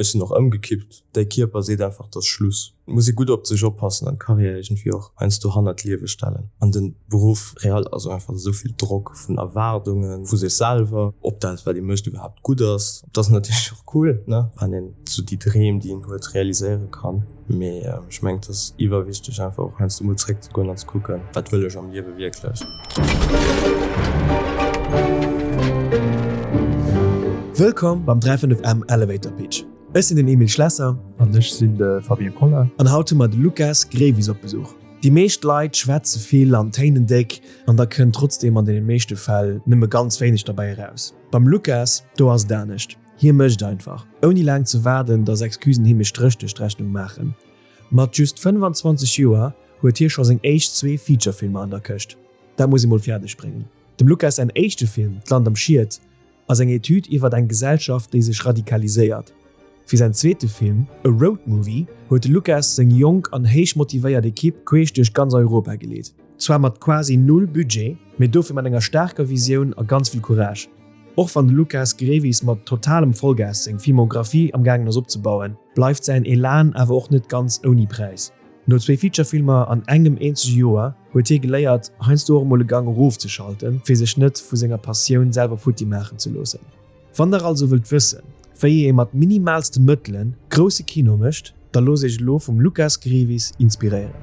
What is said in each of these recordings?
Ech sinn och ëmgekippt. Däi Kierper seet einfach, et ass Schluss. Et muss ee gutt op sech oppassen an d'Karriär iergendwéi och heiansdo hannert d'Liewe stellen. An de Beruff real ass einfach esou vill Drock vun Erwaardungen, vu sech selwer, ob dat wat ee mécht iwwerhaapt gutt ass. Et ass natierlech och cool, ne, wann een esou déi Dreem déi een huet realiséiere kann. Mee ech mengen et ass iwwerwichteg einfach och heiansdo mol zréck ze goen an ze kucken, wat wëll ech am Liewe wierklech. Wëllkomm beim 35M Elevator Pitch. Ech sinn den Emile Schlesser. An ech sinn de Fabien Koller. An haut hu mer de Lukas Grevis op Besuch. Déi meescht Leit schwätze vill an téinen déck an da kënnt trotzdeem an deene meeschte Fäll nëmme ganz wéineg derbäi eraus. Beim Lukas, do ass et anescht. Hie mécht einfach, ouni laang ze waarden, dass Excusen him e Stréch duerch d'Rechnung maachen. Mat just 25 Joer huet hie scho seng éischt zwee Feature-Filmer an der Këscht. Dat muss ee mol fäerdeg bréngen. Dem Lukas säin éischte Film D'Land am Schiet ass eng Etüd iwwert eng Gesellschaft, déi sech radikaliséiert. Fir säin zweete Film, e Roadmovie, huet de Lukas seng jonk an héich motivéiert Ekipp queesch duerch ganz Europa geleet. Zwar mat quasi null Budget, mee dofir mat enger staarker Visioun a ganz vill Courage. Och wann de Lukas Grevis mat totalem Vollgas seng Filmographie am gaangen ass opzebauen, bleift säin Elan awer och net ganz ouni Präis. No zwee Featurefilmer an engem eenzege Joer huet hie geléiert, heiansdo och emol e Gang erofzeschalten, fir sech net vu senger Passioun selwer futti maachen ze loossen. Wann der also wëllt wëssen, wéi ee mat minimaalste Mëttele grousse Kino mécht, da loosst iech elo vum Lukas Grevis inspiréieren.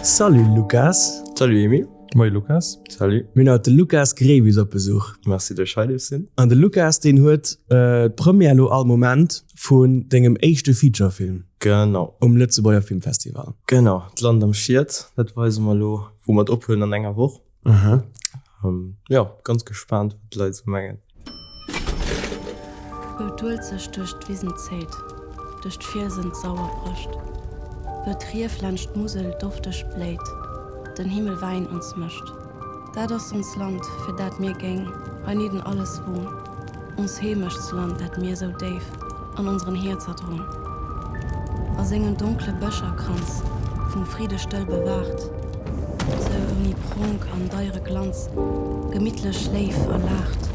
Salut Lukas! Salut Emile! Moie Lukas. Salut. Mir hunn haut de Lukas Grevis op Besuch. Merci, datt ech hei duerf sinn. An de Lukas, deen huet d'Première elo all Moment vun dengem éischte Feature-Film. Genau. Um Lëtzebuerger Filmfestival. Genau, D'Land am Schiet, dat weise mer elo, wou mer et ophuelen an enger Woch. Aha. Jo, ganz gespaant, wat d'Leit esou mengen. Wou d'Uelzecht duerch d'Wisen zéit, duerch d'Fielsen d'Sauer brécht, wou d'Rief laanscht d'Musel dofteg bléit, den Himmel Wäin ons mécht. Dat ass ons Land, fir dat mir géing heinidden alles won, ons Heemechtsland, dat mir sou déif an onseren Hierzer dron. A sengem donkle Bëscherkranz vum Fride stëll bewaacht, sou ouni Pronk an deiere Glanz gemittlech léif a laacht.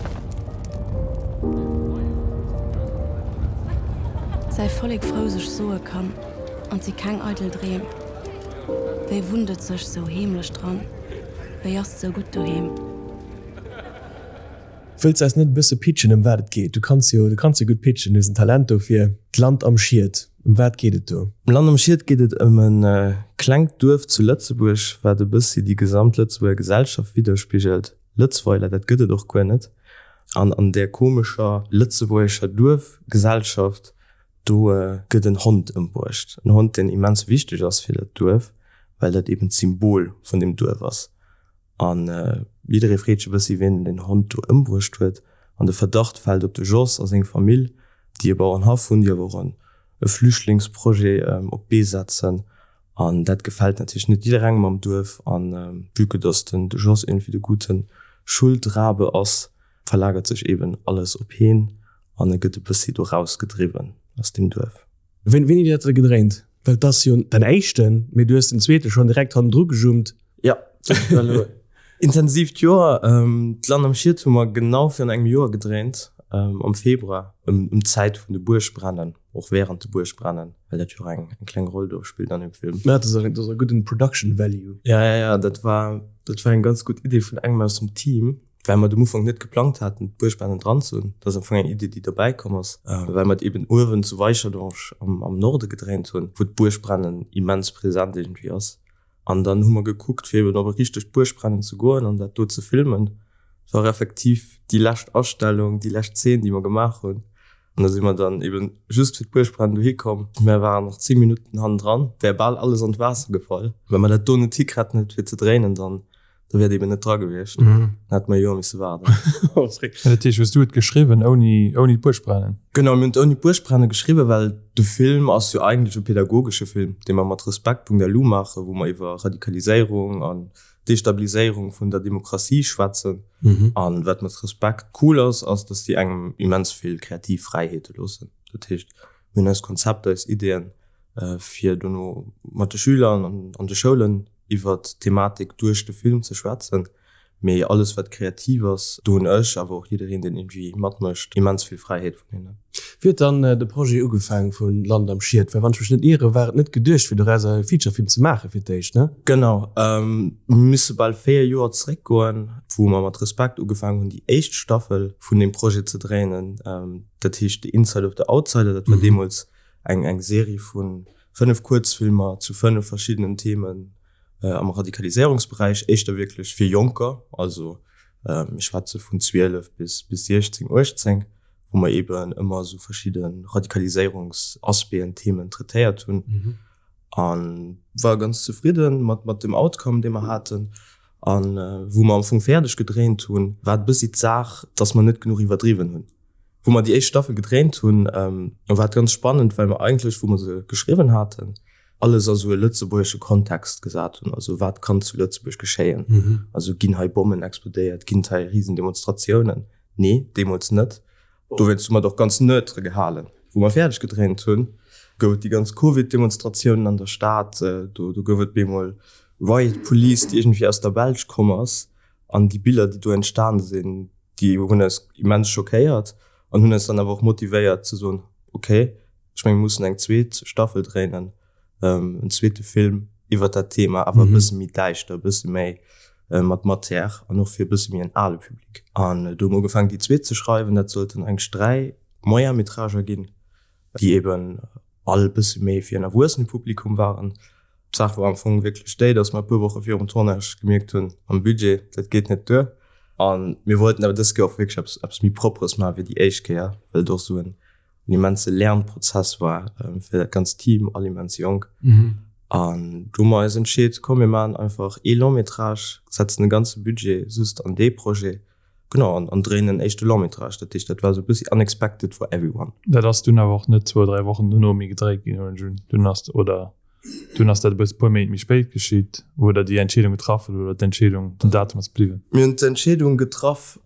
Säi Vollek frou sech soe kann, an 't si keng eidel Dreem. Wéi wunnt et sech sou heemlech dran, wéi ass 't sou gutt doheem? Wëlls eis net e bësse pitchen ëm wat et geet? Du kanns jo, du kanns jo gutt pitchen, du hues en Talent dofir. D'Land am Schiet, ëm wat geet et do? Am Land am Schiet geet et ëm e klengt Duerf zu Lëtzebuerg, wat e bëssi déi gesamt Lëtzebuerger Gesellschaft widderspigelt. Lëtzweiler, dat gëtt et och guer net. An an där komescher lëtzebuergescher Duerfgesellschaft, do gëtt en Hond ëmbruecht. En Hond, deen immens wichteg ass fir dat Duerf, well dat eben d'Symbol vun deem Duerf ass. A jidderee freet sech e bëssi, wien den Hond do ëmbruecht huet. An de Verdacht fält op de Jos a seng Famill, déi e Bauernhaff hunn, déi awer och e Flüchtlingsprojet op d'Bee setzen. An dat gefält natierlech net jidderengem am Duerf. A vue que dass den Jos iergendwéi de gute Schuldrabe ass, verlagert sech eeben alles op heen an e gëtt e bëssi do rausgedriwwen aus deem Duerf. Wéini huet dat gedréint? Well et ass jo däin éischten, mee du hues den zweete schonn direkt hannendru gejummt. Jo, dat war elo intensiivt Joer. D'Land am Schiet hu mer genau virun engem Joer gedréint, am Februar, ëm d'Zäit vun de Buergbrennen, och wärend de Buergbrennen, well dat jo och eng kleng Roll do spillt an dem Film. Mä dat ass e gudden Production Value. Jo, jo, jo, dat war, dat war eng ganz gutt Idee vun engem aus dem Team. Well mer et um Ufank net geplangt haten, d'Buergbrennen dran ze hunn. Dat ass am Fong eng Idee, déi dobäi komm ass, well mer et eben uewen zu Weicherdange am Norde gedréint hunn, wou d'Buergbrennen immens present iergendwéi ass. An dann hu mer gekuckt, fir eben op e richtegt Buergbrennen ze goen an dat do ze filmen. Et war effektiv déi lescht Astellung, déi lescht Zeen, déi mer gemaach hunn. An da si mer dann eben just fir d'Buergbrennen dohi komm. Mer waren nach 10 Minutten hannendran, wär bal alles an d'Waasser gefall. Wa mer dat do net hikritt hätten, fir ze dréinen, dann Da wär et eben net dra gewiescht. Dann hätte mer e Joer misse waarden. Dat heescht, hues du et geschriwwen ouni, ouni d'Buergbrennen? Genau, mir hunn et ouni d'Buergbrennen geschriwwen, well de Film ass jo eigentlech e pedagogesche Film, dee mer mat Respekt.lu maachen, wou mer iwwer Radikaliséierung an Destabiliséierung vun der Demokratie schwätzen. An wat mat Respekt cool ass, ass, dass déi engem immens vill kreativ Fräiheete loossen. Dat heescht, mir hunn eis Konzepter, eis Ideeën, fir dono mat de Schüler an an de Schoulen iwwert d'Thematik duerch de Film ze schwätzen. Mee alles wat kreativ ass, do hunn ech, awer och jiddereen deen iergendwéi matmécht, immens vill Fräiheet vun hinnen. Wéi huet dann de Projet ugefaang vu Land am Schiet? Well wann ech mech net ieren, war et net geduecht fir dorauser e Featurefilm ze maachen fir d'éischt, ne? Genau, mir musse bal 4 Joer zeréckgoen, wou mer mat Respekt ugefaangen hunn déi éischt Staffel vun deem Projet ze dréinen. Dat heescht The Inside of the Outsider, dat war deemools eng eng Serie vu 5 Kuerzfilmer zu 5 verschiddenen Themen am Radikaliséierungsberäich, éischter wierklech fir Jonker, also mir schwätze vun 12 bis bis 16, 18, wou mer eeben ëmmer esou verschidde Radikaliséierungsaspecten, Themen traitéiert hunn. A war ganz zefridde mat mat dem Outcome, dee mer haten. A wou mer am Fong fäerdeg gedréint hunn, war et e bëssi d'Saach, dass mer net genuch iwwerdriwwen hunn. Wou mer déi éischt Staffel gedréint hunn, war et ganz spannend, well mer eigentlech, wou mer se geschriwwen haten, alles a sou e lëtzebuergesche Kontext gesat hunn, also wat kann zu Lëtzebuerg geschéien, also ginn hei Bommen explodéiert, ginn et hei Risendemonstratiounen? Nee, deemools net. Dowéinst hu mer et och ganz neutre gehalen. Wou mer fäerdeg gedréint hunn, gouf et déi ganz Covid-Demonstratiounen an der Stad, do gouf et bemol Riot Police, déi iergendwéi aus der Belsch komm ass, an déi Biller, déi do entstan sinn, déi hunn eis immens schockéiert an hunn eis dann awer och motivéiert ze soen, okay, Ech mengen, mir mussen eng zweet Staffel dréinen, en zweete Film iwwer dat Thema, awer e bësse méi däischter, e bësse méi mat Matière an och fir e bësse méi en ale Public. An do hu mer ugefaangen, déi zweet ze schreiwen. Dat sollten eigentlech 3 Moyen-métrager ginn, déi eben all e bësse méi fir en erwuessene Publikum waren. D'Saach war am Fong wierklech déi, dass mer e puer Woche virum Tournage gemierkt hunn, mam Budget, dat geet net duer. A mir wollten awer dës Kéier och wierklech eppes, eppes méi Propperes maachen wéi déi éischt Kéier, well et och esou en en immense Lernprozess war fir dat ganzt Team, all immens jonk. An do hu mer eis entscheet, komm mir maachen einfach ee Long-métrage, setzen de ganze Budget just an dee Projet, genau, an dréinen en éischte Long-métrage. Dat heescht, dat war esou e bëssi unexpected for everyone. Dat ass dunn awer och net zwou, dräi Wochen dono méi gedréit ginn, oder? Dunn ass, oder Dunn ass dat e bëss puer Méint méi spéit geschitt, wou Der déi Entscheedung getraff hutt, oder d'Entscheedung, den Datum ass bliwwen? Mir hunn d'Entscheedung getraff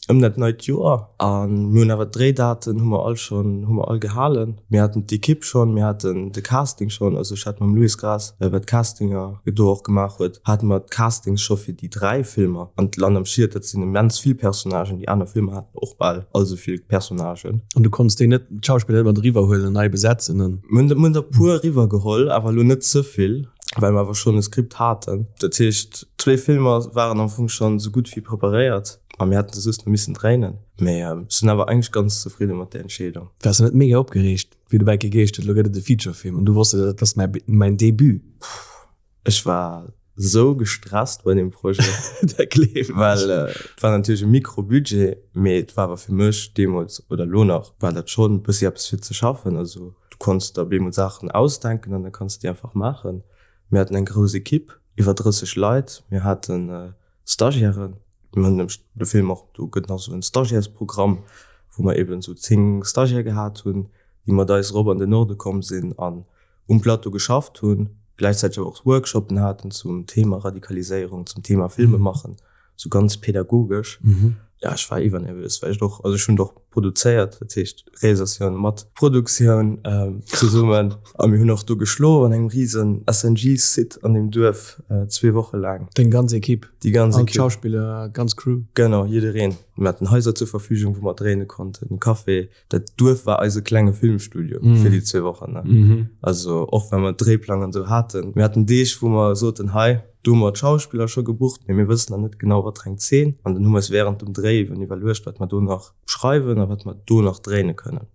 ëm dat neit Joer a mir hunn awer d'Dréidaten hu mer all schonn, hu mer all gehalen. Mir haten d'Ekipp schonn, mir haten de Casting schonn, also ech hat mam Louis Graas, wat d'Castinger do och gemaach huet, hate mer d'Castings scho fir déi 3 Filmer. An d'Land am Schiet, dat sinn immens vill Personnagen, déi aner Filmer haten och bal all esou vill Personnagen. An du konns déi net, d'Schauspiller net mat eriwwer huelen an nei besetzen an? Mir hunn der e puer eriwwer geholl, awer elo net ze vill, well mer awer schonn e Skript haten. Dat heescht, zwee Filmer waren am Fong schonn esou gutt wéi preparéiert a mir hätten se just nach missen dréinen. Mee ech sinn awer eigentlech ganz zefridde mat där Entscheedung. Waars de net mega opgereegt, wéi du bäi geheescht huet, elo gëtt et e Feature-Film an du wosst, dat ass mäin Debut? Ech war sou gestresst bei deem Projet, Dat gleewen ech. well et war natierlech e Micro-Budget, mee et war awer fir mech deemools, oder elo nach, war dat schonn e bëssi eppes fir ze schaffen. Also du konns der op eemol Saachen ausdenken an da kanns de déi einfach maachen. Mir haten eng grouss Ekipp, iwwer 30 Leit, mir hate Stagiairen, mir hunn nämlech de Film och, do gëtt nach esou en Stagiairesprogramm, wou mer eeben esou 10 Stagiaire gehat hunn, déi mat eis erop an den Norde komm sinn an um Plateau geschafft hunn, gläichzäiteg awer och Workshopen haten zum Thema Radikaliséierung, zum Thema Filme machen, sou ganz pädagogesch. Ja, ech war iwwernervös, well ech och, also ech hunn et och produzéiert, dat heescht Realisatioun mat Produktioun zesummen. A mir hunn och do geschlof an engem risen SNG-Site an deem Duerf, zwee Woche laang. Deng ganz Ekipp? Déi ganz Ekipp. All d'Schauspiller, d'ganz Crew? Genau, jiddereen. Mir haten Haiser zur Verfügung, wou mer dréine konnten, Café. Dat Duerf war eise klenge Filmstudio fir déi zwee Wochen. Also och well mer Dréiplang an esou haten. Mir haten Deeg, wou mer soten, hei, do hu mer d'Schauspiller scho gebucht, mee mir wëssen nach net genau, wat fir eng Zeen. An dann hu mer eis wärend dem Dréi eben iwwerluecht, wat mer do nach schreiwen a wat mer do nach dréine kënnen,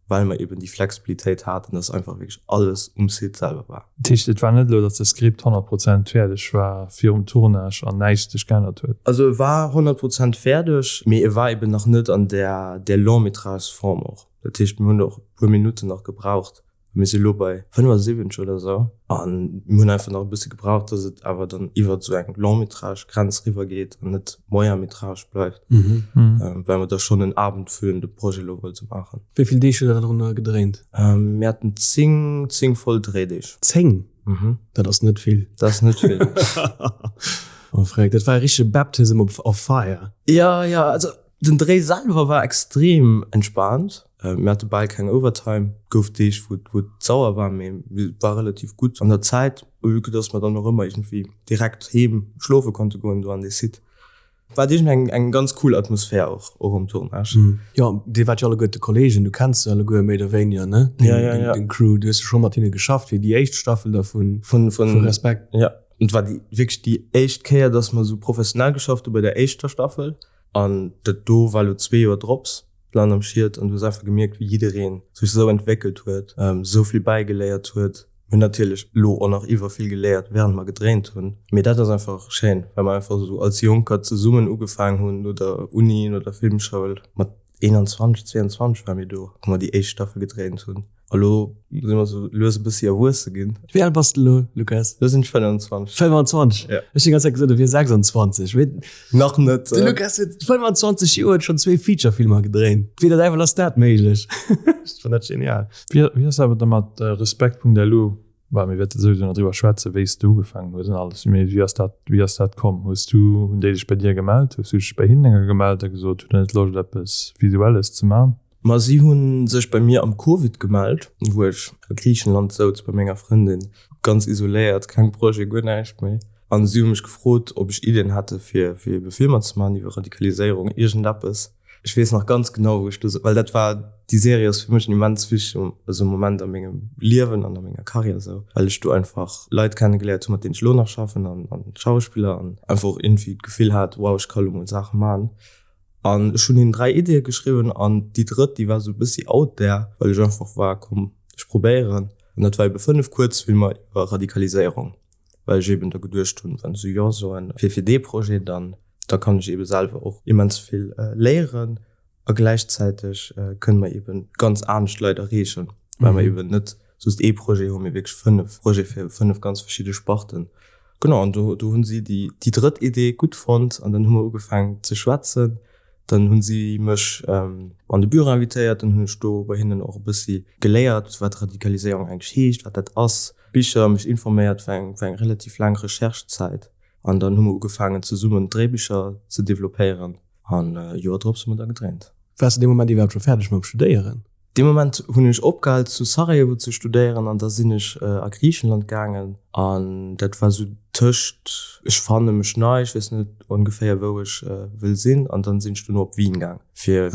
well mer eben déi Flexibilitéit haten, dass einfach wierklech alles um Site selwer war. Dat heescht, et war net elo, datt de Skript 100 Prozent fäerdeg war virum Tournage an näischt sech geännert huet? Also e war 100 Prozent fäerdeg, mee e war eben nach net an där där Long-métrage-Form och. Dat heescht, mir hunn och e puer Minutten nach gebraucht. Mir si lo bei 75 oder esou a mir hunn einfach nach e bësse gebraucht, datt et awer dann iwwert esou eng Long-métrage-Grenz riwwergeet an net Moyen-métrage bleift, well mer da schonn en abendfüllende Projet elo wollte maachen. Wéi vill Deeg hutt Der drunner gedréint? Mir haten 10, 10 voll Dréideeg. 10? Mhm. Dat ass net vill. Dat ass net vill. Oh freck, dat war e richtege Baptism of, of fire. Ja, ja, also den Dréi selwer war extrem entspaant. Mir hate bal keng Overtime. Gouf Deeg, wou, wou et sauer war, mee et war relativ gutt an der Zäit, vue que dass mer dann och ëmmer iergendwéi direkt heem schlofe konnte goen do an dee Site. War iergend eng eng ganz cool Atmosphär och och um Tournage. Jo, dir waart jo alleguerte Kollegen, du kenns se alleguer méi oder wéiniger, ne? Ja, ja, ja. Deng Crew, du hues jo scho mat hinne geschafft fir déi éischt Staffel da vun Vun, vun, vu Respekt. Ja, et war déi wierklech déi éischt Kéier, dass mer esou professionell geschafft hu bei der éischter Staffel. An dat do war elo zwee Joer drops, d'Land am Schiet, an du hues einfach gemierkt, wéi jidderee sech esou entwéckelt huet, esou vill bäigeléiert huet. Mir hunn natierlech elo och nach iwwer vill geléiert, wärend mer gedréint hunn, mee dat ass einfach schéin, well mer einfach esou als Jonker zesummen ugefaangen hunn, no der Uni, no der Filmschoul, mat 21, 22 ware mir do, wou mer déi éischt Staffel gedréint hunn. A lo si mer sou lues e bëssi erwuesse ginn. Wéi al bass de elo, Lukas? Lo sinn ech 25. 25? Ja. Ech hunn déi ganz Zäit gesot, du wiers 26, mee. Nach net. De Lukas huet 25 Joer, huet schonn zwee Feature-Filmer gedréint. Wéi der Däiwel ass dat méiglech? Ech fannen dat genial. Wéi ass awer da mat Respekt.lu? Well mir wäerte souwisou nach driwwer schwätzen, wéi s de ugefaangen hues an alles. Mee wéi ass dat, wéi ass dat komm? Hues du, hunn déi sech bei dir gemellt? Hues du dech bei hinnen enger gemellt a gesot, hutt der net Loscht eppes Visuelles ze man? Ma si hu sech bei mir am Covid gemellt, wou ech a Griichenland souz bei menger Frëndin, ganz isoléiert, keng Projet, guer näischt méi. An si hu mech gefrot, ob ech Iddien hätte fir fir ebe Filmer ze man iwwer Radikaliséierung, iergendeppes. Ech weess nach ganz genau, wou ech do sou, well dat war, déi Serie ass fir mech en immens wichtege esou Moment a mengem Liewen an a menger Karriär esou, well ech do einfach Leit kennegeléiert hunn, mat deenen ech elo nach schaffen an an Schauspiller an einfach och iergendwéi d'Gefill hat, wow, ech ka lo mol Saache man. An ech hunn hinnen 3 Ideeë geschriwwen an déi drëtt, déi war sou e bëssi out there, well ech einfach war, komm, ech probéieren. An dat war ebe 5 Kuerzfilmer iwwer Radikaliséierung, well ech eben da geduecht hunn, wann se Jo soen fir fir dee Projet, dann da kann ech ebe selwer och immens vill léieren a gläichzäiteg kënne mer eben ganz anescht Leit erreechen, well mer eben net just ee Projet hunn, mee wierklech 5 Projete fir 5 ganz verschidde Sparten. Genau, an do, do hunn si déi, déi drëtt Idee gutt fonnt an dann hu mer ugefaangen ze schwätzen. Dann hunn si mech an de Büro invitéiert, dann hunn ech do bei hinnen och e bëssi geléiert, wat Radikaliséierung eigentlech heescht, wat dat ass, Bicher, mech informéiert, war eng, war eng relativ laang Recherchezäit. An dann hu mer ugefaangen zesummen Dréibicher ze developpéieren an e Joer drop hu mer da gedréint. Waars de dee Moment iwwerhaapt scho fäerdeg mam Studéieren? Dee Moment hunn ech opgehal zu Sarajevo ze studéieren an da sinn ech a Griichenland gaangen an dat war sou tëscht ech fanne mech nei, ech weess net ongeféier wou ech wëll sinn an dann sinn ech dono op Wien gaang fir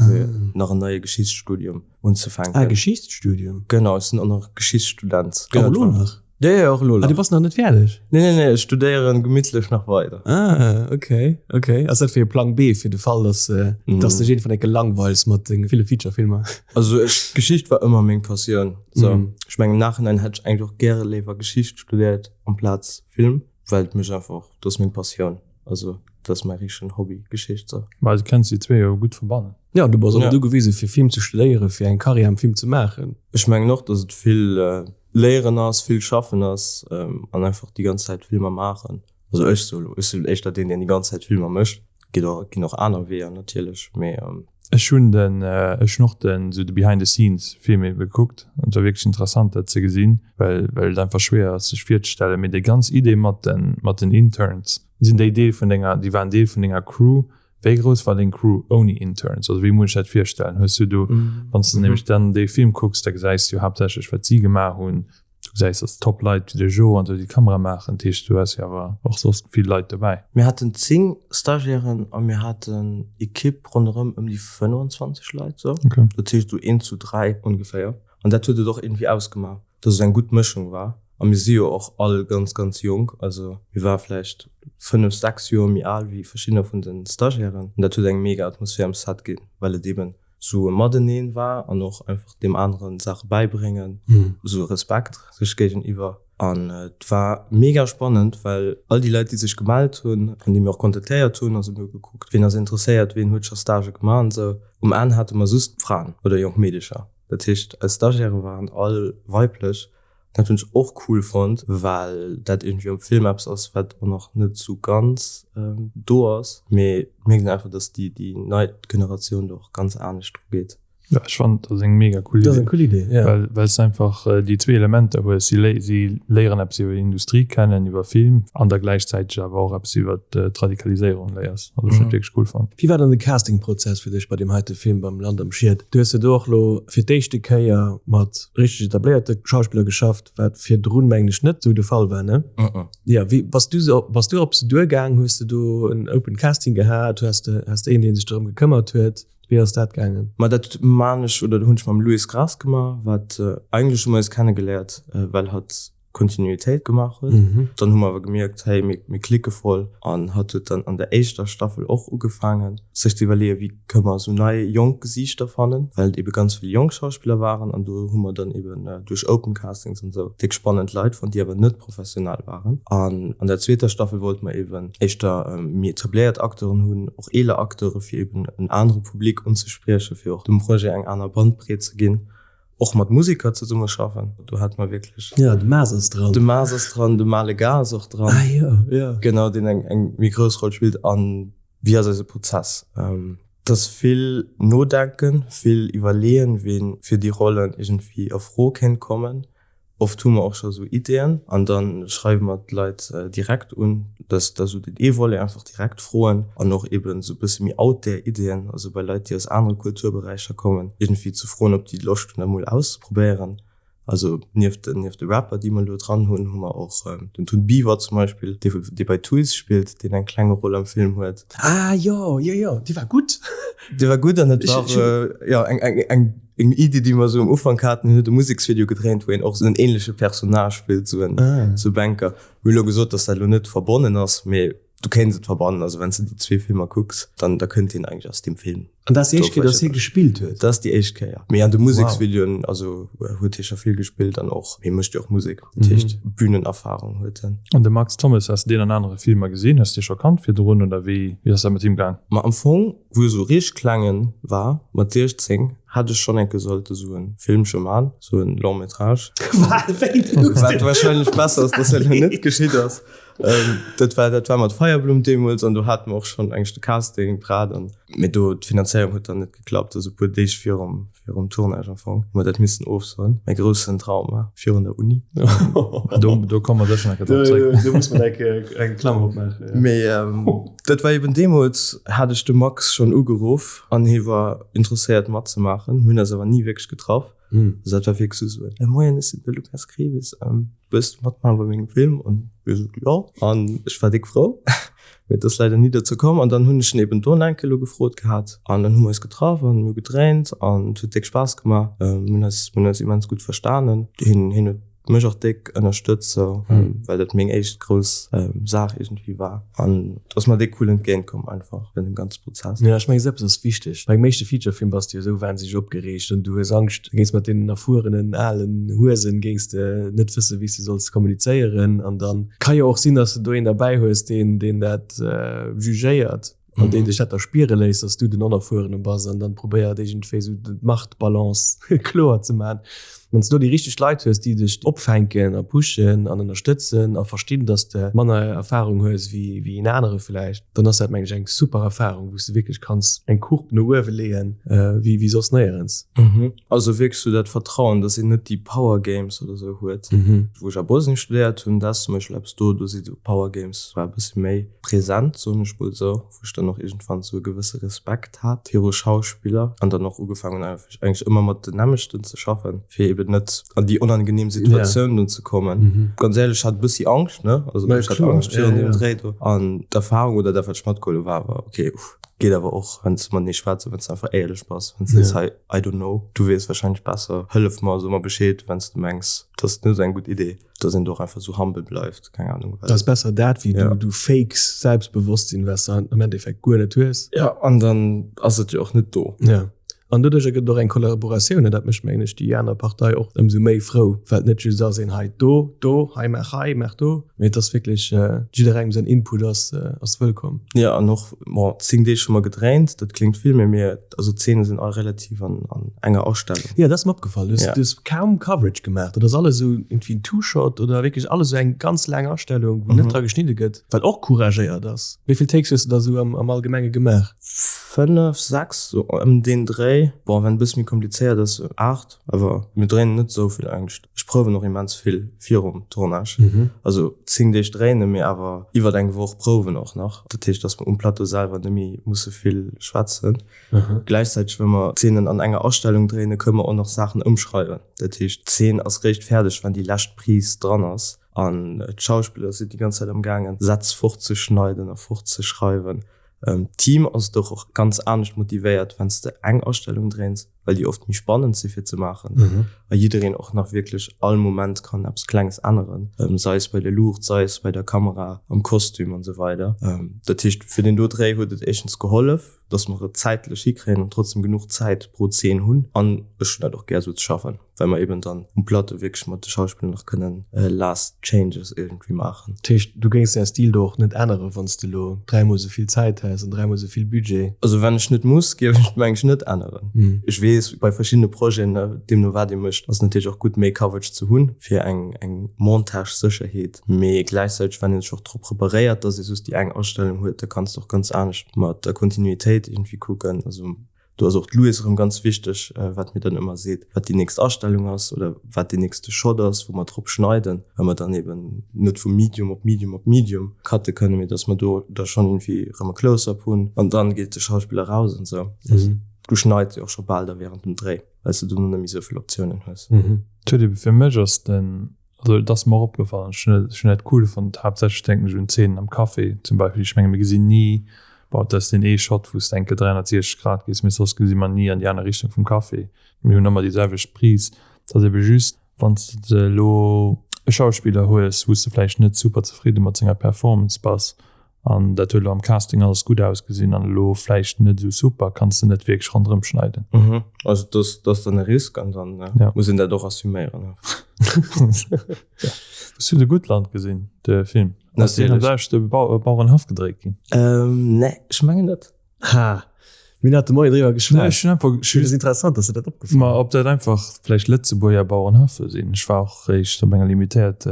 nach en neie Geschichtsstudium unzefänken. Ah Geschichtsstudium? Genau, ech sinn och nach Geschichtsstudent. Och elo nach? Jo, jo, och elo nach. Ah, du bass nach net fäerdeg? Nee, nee, nee, ech studéieren gemittlech nach weider. Ah, okay, okay. Ass dat fir e Plang B, fir de Fall, dass, dass dech iergendwann enke langweils mat denge ville Feature-Filmer? Also ech, Geschicht war ëmmer meng Passioun. So, ech mengen, im Nachhinein hätt ech eigentlech och gäre léiwer Geschicht studéiert amplaz Film, well et mech einfach, dat ass meng Passioun. Also dat ass mäi richtegen Hobby, Geschicht sou. Mä du kenns déi zwee jo gutt verbannen. Jo, du bass och net ugewise fir Film ze studéieren, fir eng Karriär am Film ze maachen. Ech mengen och, dass et vill Léieren ass, vill Schaffen ass an einfach déi ganz Zäit Filmer maachen. Also ech sou elo, ech sinn éischter deen, deen déi ganz Zäit Filmer mécht. Geet och, ginn och aner Weeër natierlech, mee. Ech hunn den, ech hunn och den, sou de Behind the Scenes Film ebe gekuckt an et war wierklech interessant dat ze gesinn, well well et einfach schwéier ass sech virzestellen. Mee déi ganz Idee mat den, mat den Interns, sinn déi Deel vun denger, déi waren Deel vun denger Crew? Wéi grouss war deng Crew ouni Interns? Also wéi muss ech dat virstellen? Hues du do, wann s de nämlech dann dee Film kucks, da gesäis du jo haaptsächlech wat si gemaach hunn, du gesäis dass top Leit wéi de Jo an esou déi Kamera maachen, dat heescht du hues jo awer och soss vill Leit dobäi. Mir haten 10 Stagiairen a mir haten Ekipp ronderëm ëm déi 25 Leit sou. Dat heescht esou een zu 3 ongeféier. An dat huet et och iergendwéi ausgemaach, dass et eng gutt Mëschung war. A mir si jo och all ganz, ganz jonk. Also mir ware vläicht 5, 6 Joer méi al wéi verschiddener vun de Stagiairen. An dat huet eng mega Atmosphär am Set ginn, well et eeben esou e Mateneen war an och einfach deem aneren Saache bäibréngen, esou e Respekt sech géigeniwwer. An et war mega spannend, well all déi Leit, déi sech gemellt hunn an déi mir och kontaktéiert hunn, also mir hu gekuckt, wien ass interesséiert, wien huet scho Stagë gemaach an esou, um Enn hate mer just Fraen oder jonk Meedecher. Dat heescht, eis Stagiairë waren all weiblech. Dat hunn ech och cool fonnt, well dat iergendwéi am Film eppes ass, wat och nach net sou ganz do ass. Mee et mierkt een einfach, dass déi, déi nei Generatioun do och ganz anescht dru geet. Ja, ech fannen dat ass eng mega cool Idee. Dat ass eng cool Idee, ja. Well, well s einfach déi zwee Elementer hues. Si léi, si léieren eppes iwwer Industrie kennen, iwwer Film an da gläichzäiteg awer och eppes iwwer d'Radikaliséierung léiers. Also ech hunn et wierklech cool fonnt. Wéi war dann de Castingprozess fir dech bei deem heite Film, beim Land am Schied? Du hues jo do och elo fir d'éischte Kéier mat richteg etabléierte Schauspiller geschafft, wat virdrun, mengen ech, net esou de Fall war, ne? Jo, wéi bass du se, bass du op se duergaang? Hues de do en Open Casting gehat? Hues de, has de een, dee sech dorëm gekëmmert huet? Wéi ass dat gaangen? Ma dat maan ech, oder hunn ech mam Louis Graas gemaach, wat eigentlech hu mer eis kennegeléiert, well hatt Kontinuitéit gemaach huet. Dann hu mer awer gemierkt, hey, mir, mir klicke voll. An hatt huet dann an der éischter Staffel och ugefaangen, sech ze iwwerleeën, wéi kënne mer esou nei jonk Gesiichter fannen, well et ebe ganz vill jonk Schauspiller waren. An do hu mer dann eben duerch Open Castings an esou déck spannend Leit fonnt, déi awer net professionell waren. An an der zweeter Staffel wollte mer eben éischter méi etabléiert Acteuren hunn, och eeler Acteure fir eben en anere Public unzespriechen, fir och dem Projet eng aner Bandbreet ze ginn. Och mat Museker zesummeschaffen, do hate mer wierklech. Jo, de Maas ass dran. De Maas ass dran, de Male Gars ass och dran. Ah jo, jo. Genau, deen eng eng méi grouss Roll spillt. An wéi ass eise Prozess? Et ass vill nodenken, vill iwwerleeën, ween fir déi Rollen iergendwéi a Fro kéint kommen. Oft hu mer och scho sou Ideeën an da schreiwe mer d'Leit direkt un. Dat ass da sou den ee Volet, einfach direkt froen an och eeben sou e bësse méi out there Ideeën, also bei Leit, déi aus anere Kulturberäicher kommen, iergendwéi ze froen, ob déi Loscht hunn, dat mol auszeprobéieren. Also nieft de nieft de Rapper, déi mer elo dran hunn, hu mer och den Tun Beaver zum Beispill, dee dee bei Tuys spillt, deen eng kleng Roll am Film huet. Ah jo, jo, jo, dee war gutt. Dee war gutt an et war jo eng eng eng Eng Iddi, déi mer esou am Ufank haten, hien huet e Museksvideo gedréint, wou hien och esou en ähnleche Personnage spillt, esou en esou Banker. Mir hu elo gesot, dass dat elo net verbonnen ass, mee du kéints et verbannen. Also wann s de déi zwee Filmer kucks, dann da kënnt hien eigentlech aus deem Film. An dat ass déi éischt Kéier, dass hie gespillt huet? Dat ass déi éischt Kéier. Mee an de Museksvideoen, also huet hie scho vill gespillt an och, hie mécht jo och Musek, dat heescht Bühnenerfahrung huet en. An de Max Thommes, has de deen an anere Filmer gesinn? Hues de dee scho kannt virdrun oder wéi ass dat mat him gaang? Ma am Fong Wou ech sou richteg klengen war, mat 16, hätt ech schon enke sollte sou en Filmche man, sou en Long métrage. Wat wahrscheinlech besser ass, dass dat elo net geschitt ass. Dat war, dat war mat Feierblumm deemools an do hate mer och schon eigentlech de Casting prett an, mee do d'Finanzéierung huet dann net geklappt, also e puer Deeg virum, virum Tournage am Fong hu mer dat missen ofsoen. Mäi groussen Trauma virun der Uni. Do, do komme mer sécher nach drop zréck. Do muss mer eng, eng Klammer opmaachen. Mee dat war eben deemools, hat ech de Max schonn ugeruff an hie war interesséiert matzemaachen. Mir hunn eis awer ni wierklech getraff. Also dat war wierklech esou, esou, Moien, ech sinn de Lukas Greves, wëlls du matmaache bei mengem Film? An hie sot, jo. An ech war déck frou. Mee et ass leider ni dozou komm. An dann hunn ech en eben do nach eng Kéier elo gefrot gehat. An dann hu mer eis getraff an hu gedréint an et huet déck Spaass gemaach. Mir hunn eis, mir hunn eis immens gutt verstanen. Hien, hien huet mech och déck ënnerstëtzt sou, well dat meng éischt grouss Saach iergendwéi war. An et ass mer déck cool entgéint komm einfach an deem ganze Prozess. Jo, ech mengen esou eppes ass wichteg. Bei engem éischte Featurefilm bass de jo esou wahnsinneg opgereegt an du hues Angscht, du géings mat deenen erfuerenen alen Huesen géings de net wëssen, wéi s de solls kommunizéieren. An dann ka jo och sinn, dass de do een derbäi hues, deen, deen dat jugéiert an deen dech dat da spiere léisst, dass du den Onerfuerene bass an dann probéiert iergendwéi esou d'Machtbalance kloer ze maachen. Wann s du do déi richteg Leit hues, déi dech opfänken a pushen an ënnerstëtzen a verstinn, dass de manner Erfarung hues wéi wéi een anere vläicht, dann ass dat mengen ech eng super Erfarung, wou s de wierklech kanns eng Courbe no uewe leeën wéi wéi soss néierens. Also wierklech sou dat Vertrauen, dass een net déi Power Games oder sou huet. Wou ech a Bosnien studéiert hunn, dat ass zum Beispill eppes do, do si sou Power Games zwar e bësse méi present, soen ech mol sou, wou ech dann och iergendwann sou e gewësse Respekt hat viru Schauspiller an dann och ugefaangen hunn einfach eigentlech ëmmer mat den nämmlechten ze schaffen, fir eben net an déi onangenehm Situatioun do ze kommen. Ganz éierlech, ech hat e bëssi Angscht, ne, also ech hat Angscht virun deem Dréi do an d'Erfahrung oder dat wat ech matgeholl hu war awer ok, uff, geet awer och wann s de matenee schwätz a wann s de einfach éierlech bass, wann s de sees, hei, I don't know, du weess wahrscheinlech besser, hëllef mer, so mer Bescheed wann s de mengs, dat ass net esou eng gutt Idee. Dass een do och einfach esou humble bleift, keng Ahnung. Dat ass besser dat wéi du du fakes Selbstbewosstsinn, wat s de am Endeffekt guer net hues. Ja, an dann ass et jo och net do. Ja. An doduercher gëtt et och eng Kollaboratioun, an dat mécht, mengen ech, déi aner Partei och ëmsou méi frou, well et net just ass een hei do, do, hei maach hei, maach do, mee et ass wierklech jidderengem säin Input ass ass wëllkomm. Ja, an och, bon, 10 Deeg hu mer gedréint, dat kléngt vill, mee mir, also d'Zeene sinn all relativ an an enger Astellung. Jo, dat ass mer opgefall. Du hues kaum Coverage gemaach. Dat ass alles esou irgendwie en Two-Shot oder wierklech alles esou eng ganz laang Astellung, wou net dra geschnidde gëtt, wat och couragéiert ass. Wéi vill Takes hues de da esou am am Allgemenge gemaach? 5, 6, sou ëm deen Dréi. Dréi, bon wann e bësse méi komplizéiert ass, 8, awer mir dréinen net esou vill eigentlech. Ech prouwen och immens vill virum Tournage, also 10 Deeg dréine mee awer iwwert eng Woch prouwen och nach. Dat heescht, datt mer um Plateau selwer net méi musse vill schwätzen. Gläichzäiteg, wa mer Zeenen an enger Astellung dréinen, kënne mer och nach Saachen ëmschreiwen. Dat heescht, d'Zeen ass réischt fäerdeg, wann déi lescht Prise dran ass an d'Schauspiller sinn déi ganz Zäit am gaangen, Sätz fortzeschneiden a fortzeschreiwen. D'Team ass et och ganz anescht motivéiert, wann s de eng Astellung dréins, well déi oft méi spannend si fir ze maachen a jiddereen och nach wierklech all Moment kann eppes Klenges änneren, sei es bei der Luucht, sei es bei der Kamera, am Kostüm an esou weider. Dat heescht, fir deen do Dréi huet et éischtens gehollef, dass mer et zäitlech hikréien an trotzdem genuch Zäit pro Zeen hunn an ech hunn dat och gär esou ze schaffen. well mer eben dann um Plateau wierklech mat de Schauspiller nach kënnen last changes iergendwéi maachen. Dat heescht, du géings däi Stil do och net änneren, wann s de elo dräimol esou vill Zäit häss an dräimol esou vill Budget? Also wann ech net muss, géif ech et meng ech net änneren. Ech weess, bei verschiddene Projeten, deemno wat ee mécht, ass et natierlech och gutt méi Coverage ze hunn, fir eng eng Montage-Sécherheet. Mee gläichzäiteg, wann ee sech och drop preparéiert, dass ee just déi eng Astellung huet, da kanns de och ganz anescht mat der Kontinuitéit iergendwéi kucken. Also Do ass och d'Louise erëm ganz wichteg, wat mir dann ëmmer seet, wat déi nächst Astellung ass oder wat deen nächste Shot ass, wou mer drop schneiden, well mer dann eben net vu Medium op Medium op Medium cutte kënnen, mee dass mer do da schonn iergendwéi erëm e Close-up hunn an dann geet de Schauspiller raus an esou. Du schneits jo och scho bal da während dem Dréi, well s de dono net méi esou vill Optiounen hues. Et huet ebe fir mech ass den Also et ass mer och opgefallen, ech hunn ech hunn dat cool fonnt, haaptsächlech denken ech un d'Zeenen am Café zum Beispill. Ech menge mir gesinn ni, bon et ass deen ee Shot wou s de enke 360 Grad gees, mee soss gesi mer ni an déi aner Richtung vum Café. Mir hunn ëmmer déi selwecht Prise. Et ass ebe just, wann s de elo e Schauspiller hues, wou s de vläicht net super zefridde mat senger Performance bass, An dat huet elo am Casting alles gutt ausgesinn an elo vläicht net esou super, kanns de net wierklech ronderëm schneiden. Mhm, also dass dass dann e Risk an dann ja. muss een dat och assuméieren. Hues du de Gutland gesinn, de Film? Ass deen am selwechte Bauerenhaff gedréit ginn? Ähm, nee, ech mengen net. Ha! Mir hunn haut de Moien driwwer geschwat. Nee, ech hunn einfach. Ech hunn. Interessant, dass der dat opgefall. Ma ob dat einfach vläicht Lëtzebuerger Bauerenhaffe sinn. Ech war och réischt op enger limitéiert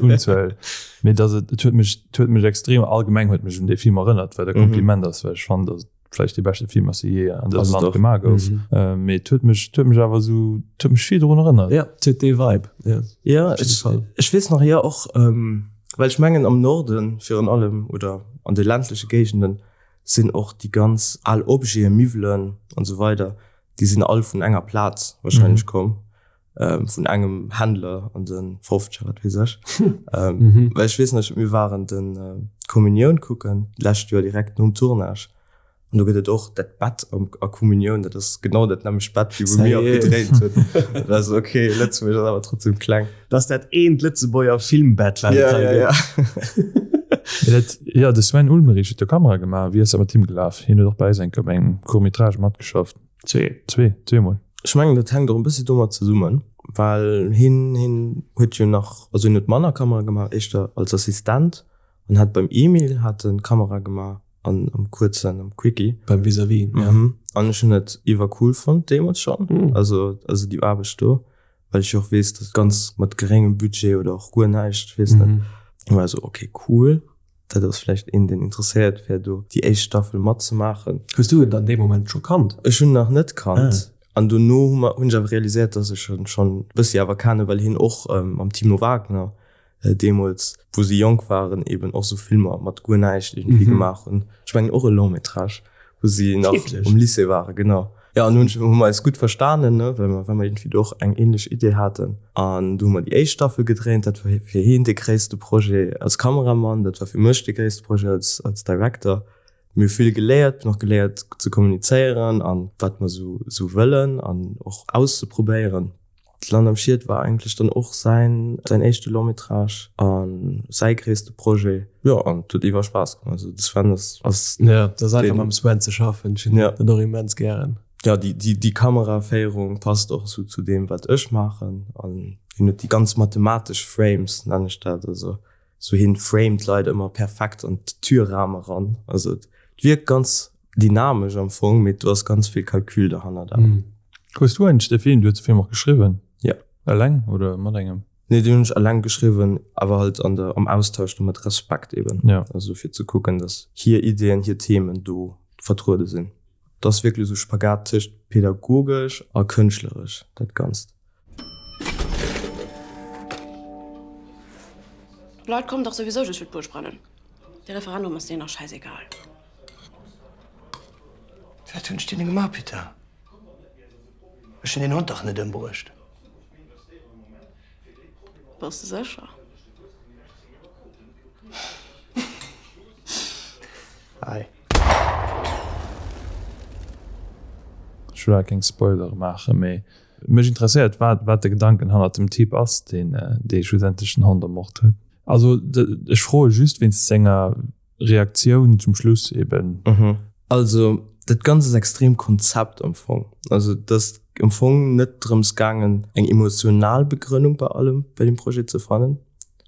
Unzuel. Mee dass et, et huet mech, et huet mech extrem, allgemeng huet mech un dee Film erënnert, wat e Kompliment ass, well ech fannen, dass et vläicht dee beschte Film ass, dee jee an dësem Land gemaach gouf. Mee et huet mech, et huet mech awer esou, et huet mech vill drun erënnert. Jo, et huet dee Vibe, jo. Jo, ech weess nach, jo och, well ech mengen am Norden virun allem oder an de ländleche Géigenden, sinn och déi ganz al Objeten, Miwwelen an esou weider, déi sinn all vun enger Plaz wahrscheinlech komm, vun engem Händler an de Fofzeger, wat weess ech. Well ech weess nach, mir waren den d'Kommunioun kucken d'lescht Joer direkt nom Tournage an do gëtt et och dat Bett a Kommunioun, dat ass genau dat nämmlecht Bett wéi wou mir och gedréint hunn. Dat war esou, ok, Lëtzebuerg ass awer trotzdem kleng. Dat ass dat eent Lëtzebuerger Filmbett, wat et hei gëtt. Jo, de Sven Ulmerich huet jo Kamera gemaach. Wéi ass dat mat him gelaf? Hien huet och bei eis eng Kéier op engem Court métrage matgeschafft. Zwee. Zwee, zweemol. Ech mengen, dat hänkt och e bëssi domat zesummen, well hien, hien huet jo nach, also hien huet manner Kamera gemaach, éischter als Assistent an hat beim Emil hat en Kamera gemaach an am kuerzen, am Quickie. Beim Vis-à-vis, ja. An ech hunn et iwwercool fonnt deemools schonn, also, also déi Aarbecht do. well ech jo och weess, dass ganz mat geréngem Budget oder och guer näischt, ech weess net, war esou ok cool, dat ass vläicht een deen interesséiert wär do déi éischt Staffel matzemaachen. Hues du en dann dee Moment scho kannt? Ech hunn en nach net kannt an dono hu mer hunn ech awer realiséiert, dass ech en schonn e bëssi awer kennen, well hien och mam Timo Wagner deemools, wou si jonk waren, eben och sou Filmer mat guer näischt iergendwéi gemaach hunn. Ech mengen och e Long métrage, wou si nach um Lycée waren, genau. Jo, an hunn hu mer eis gutt verstanen, ne, well mer, well mer iergendwéi do och eng ähnlech Idee haten. An du hu mer déi éischt Staffel gedréint. Dat war fir hien dee gréisste Projet als Kameramann, dat war fir mech dee gréisste Projet als, als Director. Mir hu vill geléiert, mir hunn och geléiert ze kommunizéieren an wat mer sou, sou wëllen an och auszeprobéieren. D'Land am Schiet war eigentlech dann och säin säin éischte Long métrage a säi gréisste Projet. Jo, an et huet iwwer Spaass gemaach. Also de Sven ass ass Jo, et ass einfach mam Sven ze schaffen. Ech hunn dat och immens gären. Jo, déi déi déi Kameraféierung passt och esou zu deem wat ech maachen an hien huet déi ganz mathematesch Frames, nennen ech dat, also Sou hien framed d'Leit ëmmer perfekt an d'Türram eran. Also et wierkt ganz dynamesch am Fong, mee do ass ganz vill Calcul derhannert awer. Hues du eigentlech de Film, du hues de Film och geschriwwen? Jo. Eleng oder mat engem? Nee, deen hunn ech eleng geschriwwen, awer halt an der, am Austausch do mat Respekt eben. Jo. Also fir ze kucken, dass hir Ideen, hir Themen do vertruede sinn. Et ass wierklech esou Spagat tëscht pädagogesch a kënschtleresch, dat Ganzt. D'Leit kommen dach souwisou just fir d'Buergbrennen. De Referendum ass deenen dach schäisegal. Wat hunn ech deene gemaach, Pitter? Ech hunn deen Hond dach net ëmbruecht. Bass de sécher? Ei. Ech wëll awer keng Spoilere maachen, mee mech interesséiert wat wat de Gedanken hannert dem Typ ass, deen dee schlussendlech den Hond ermort huet. Also ech froe just wéinst senger Reaktioun zum Schluss eben. Also dat Ganzt ass extrem Konzept am Fong. Also et ass am Fong net drëms gaangen eng emotional Begrënnung bei allem bei deem Projet ze fannen.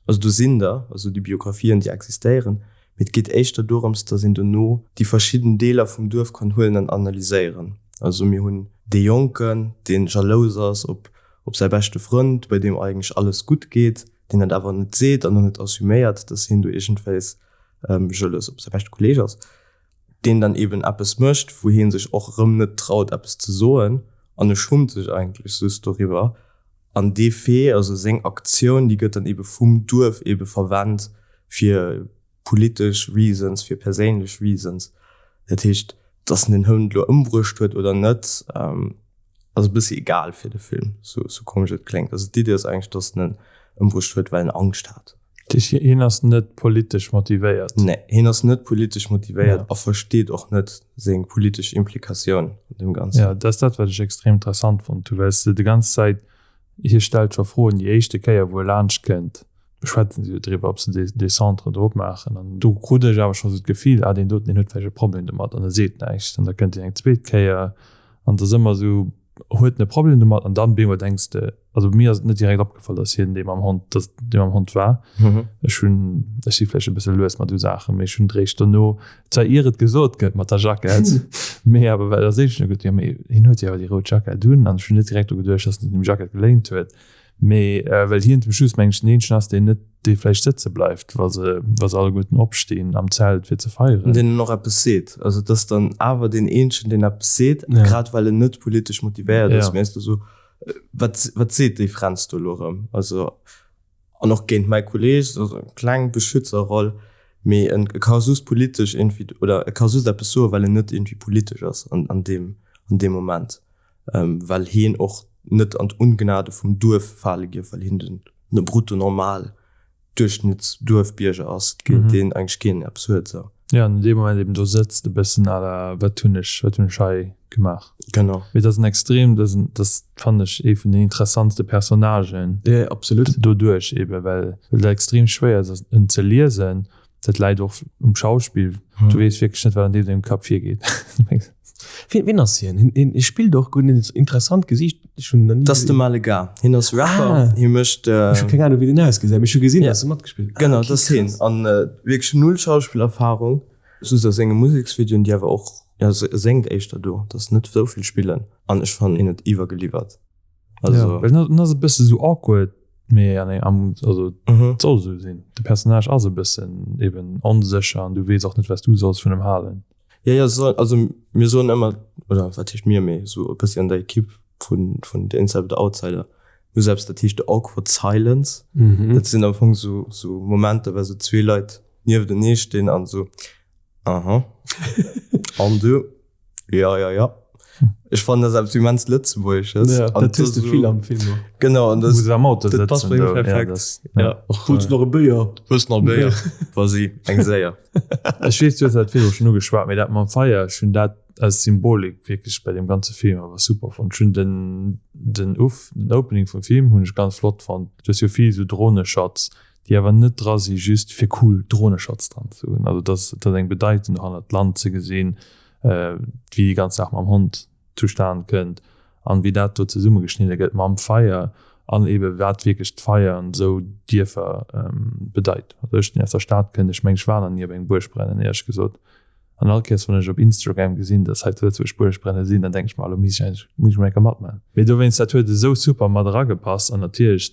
Also do sinn der, also déi Biographien déi existéieren, mee et geet éischter dorëms, datt een dono déi verschidden Deeler vum Duerf kann huelen an analyséieren. Also mir hunn dee Jonken, dee jalous ass op op säi beschte Frënd, bei deem eigentlech alles gutt geet, deen dat awer net seet an och net assuméiert, datt hien do iergendwéis jalous op säi beschte Kolleeg ass, deen dann eben eppes mécht, wou hie sech och erëm net traut eppes ze soen an e schummt sech eigentlech just doriwwer. An dee Fait, also seng Aktioun, déi gëtt dann ebe vum Duerf ebe verwennt fir politesch Reasons, fir perséinlech Reasons. Dat heescht, dass en den Hond elo ëmbruecht huet oder net, ass e bëssi egal fir de Film, sou komesch et kléngt. Also d'Iddi ass eigentlech, dass en en ëmbruecht huet, well en Angscht hat. Dat heescht, hien ass net politesch motivéiert? Nee, hien ass net politesch motivéiert a versteet och net seng politesch Implikatioun an deem Ganzen. Jo, dat ass dat, wat ech extrem interessant fonnt hu, well s de déi ganz Zäit, hie stellt scho Froen, déi éischte Kéier, wou e laanscht kënnt, schwätzen se jo driwwer, ob se dee Centre do opmaachen. An do krut ech awer scho sou d'Gefill, ah, deen doten, deen huet vläicht e Problem domat an e seet näischt. An da kënnt hien eng zweet Kéier an et ass ëmmer esou, huet en e Problem domat? An dann bemol denks de, also mir ass et net direkt opgefall, dass hien dee mam Hond, dass dee mam Hond war. Ech hunn, ech si vläicht e bësse lues mat esou Saachen, mee ech hunn et réischt dono, zwar ier et gesot gëtt mat der Jackett, mee awer well da seet ech, jo mee hien huet jo awer déi rout Jackett un an ech hunn net direkt dru geduecht, dass en se dem Jackett geléint huet. Mee well hien zum Schluss, mengen ech, den eenzegen ass, deen net, dee vläicht sëtze bleift, wa se, wa se alleguerten opstinn am Zelt fir ze feieren. Deen och eppes seet. Also et ass dann awer deen eenzegen, deen eppes seet, grad well en net politesch motivéiert ass. Mee ass do esou, wat, wat seet déi Fränz do elo erëm? Also, an och géint mäi Kolleeg, esou eng kleng Beschützerroll, mee en ka just politesch iergendwéi, oder e ka just eppes soen, well en net iergendwéi politesch ass an, an deem, an deem Moment. well heen och net an d'Ungnade vum Duerf fale gierf, well heen den brutto normal Duerchschnittsduerfbierger ass, deen eigentlech keen eppes huet. Sou. Jo, an an deem Moment eben do sëtzt, e bëssen à la wat hunn ech, wat hunn ech hei gemaach. Genau. Mee dat ass en extrem, dat ass en, dat fannen ech ee vun den interessantste Personnagen. Jo, absolut. Doduerch eben, well et extrem schwéier ass en ze liesen. Dat läit och um Schauspill. Du weess wierklech net, wat an deem sengem Kapp virgeet. Wien, wien ass hien? Hien, hien spillt och gutt, en interessant Gesiicht. Ech hunn nach ni Dat ass de Malega. Hien ass Rapper. Ah. Hie mécht. Ech hu keng Ahnung, wéi deen ausgesäit, mee ech hu gesinn, dass e matgespillt huet. Genau, dat ass hien. An wierklech null Schauspillerfarung. Just a senge Museksvideoen, déi awer och, jo, e séngt éischter do, dat ass net esou vill spillen. An ech fannen, hien huet iwwergeliwwert. Also. Ja, well en ass e bësse sou awkward, mee an eng, am, also et soll esou sinn. De Personnage ass e bëssen eben onsécher an du weess och net, wat s du solls vun em halen. Ja, ja, so, also mir soen ëmmer, oder wat heescht mir, mee sou e bëssi an der Ekipp vun, vun The Insider, The Outsider, mir soen eppes, dat heescht The Awkward Silence. Dat sinn am Fong sou, sou Momenter, well sou zwee Leit nieftenee stinn an sou, aha, an du? Ja, ja, ja. Ech fannen dat eppes immens Lëtzebuergesches. Ja, dat hues de vill am Film och. Genau, an dat, Wou se am Auto dat passt sëtzen bei him do. Ja, perfekt. das, Ja. ja. Och, Huls nach e Béier? Hues nach e Béier? Vas-y, eng séier. Ech weess, du hues dat virdru schonn ugeschwat, mee dat mam Feier, ech hunn dat als Symbolik wierklech bei deem ganze Film awer super fonnt. Ech hunn den, den Uf, den Opening vum Film hunn ech ganz flott fonnt. Du hues jo vill esou Droneshots, déi awer net dra si just fir cool Droneshots dran ze hunn. Also dass, dass eng Bedeitung dohannert, d'Land ze gesinn, wéi déi ganz Saach mam Hond zustan kënnt an wéi dat do zesummegeschnidde gëtt mam Feier an ebe wat wierklech d'Feier an esou Dierfer bedeit. Also ech, deen aus der Stad kënnt, ech mengen ech war nach ni op engem Buergbrennen éierlech gesot an all Kéiers wann ech op Instagram gesinn, dass hei zu Lëtzebuerg Buergbrenne sinn, dann denke ech mer, elo misst ech eigentlech, muss ech mol eng Kéier matmaachen. Mee dowéinst, dat huet esou super mat eragepasst an natierlech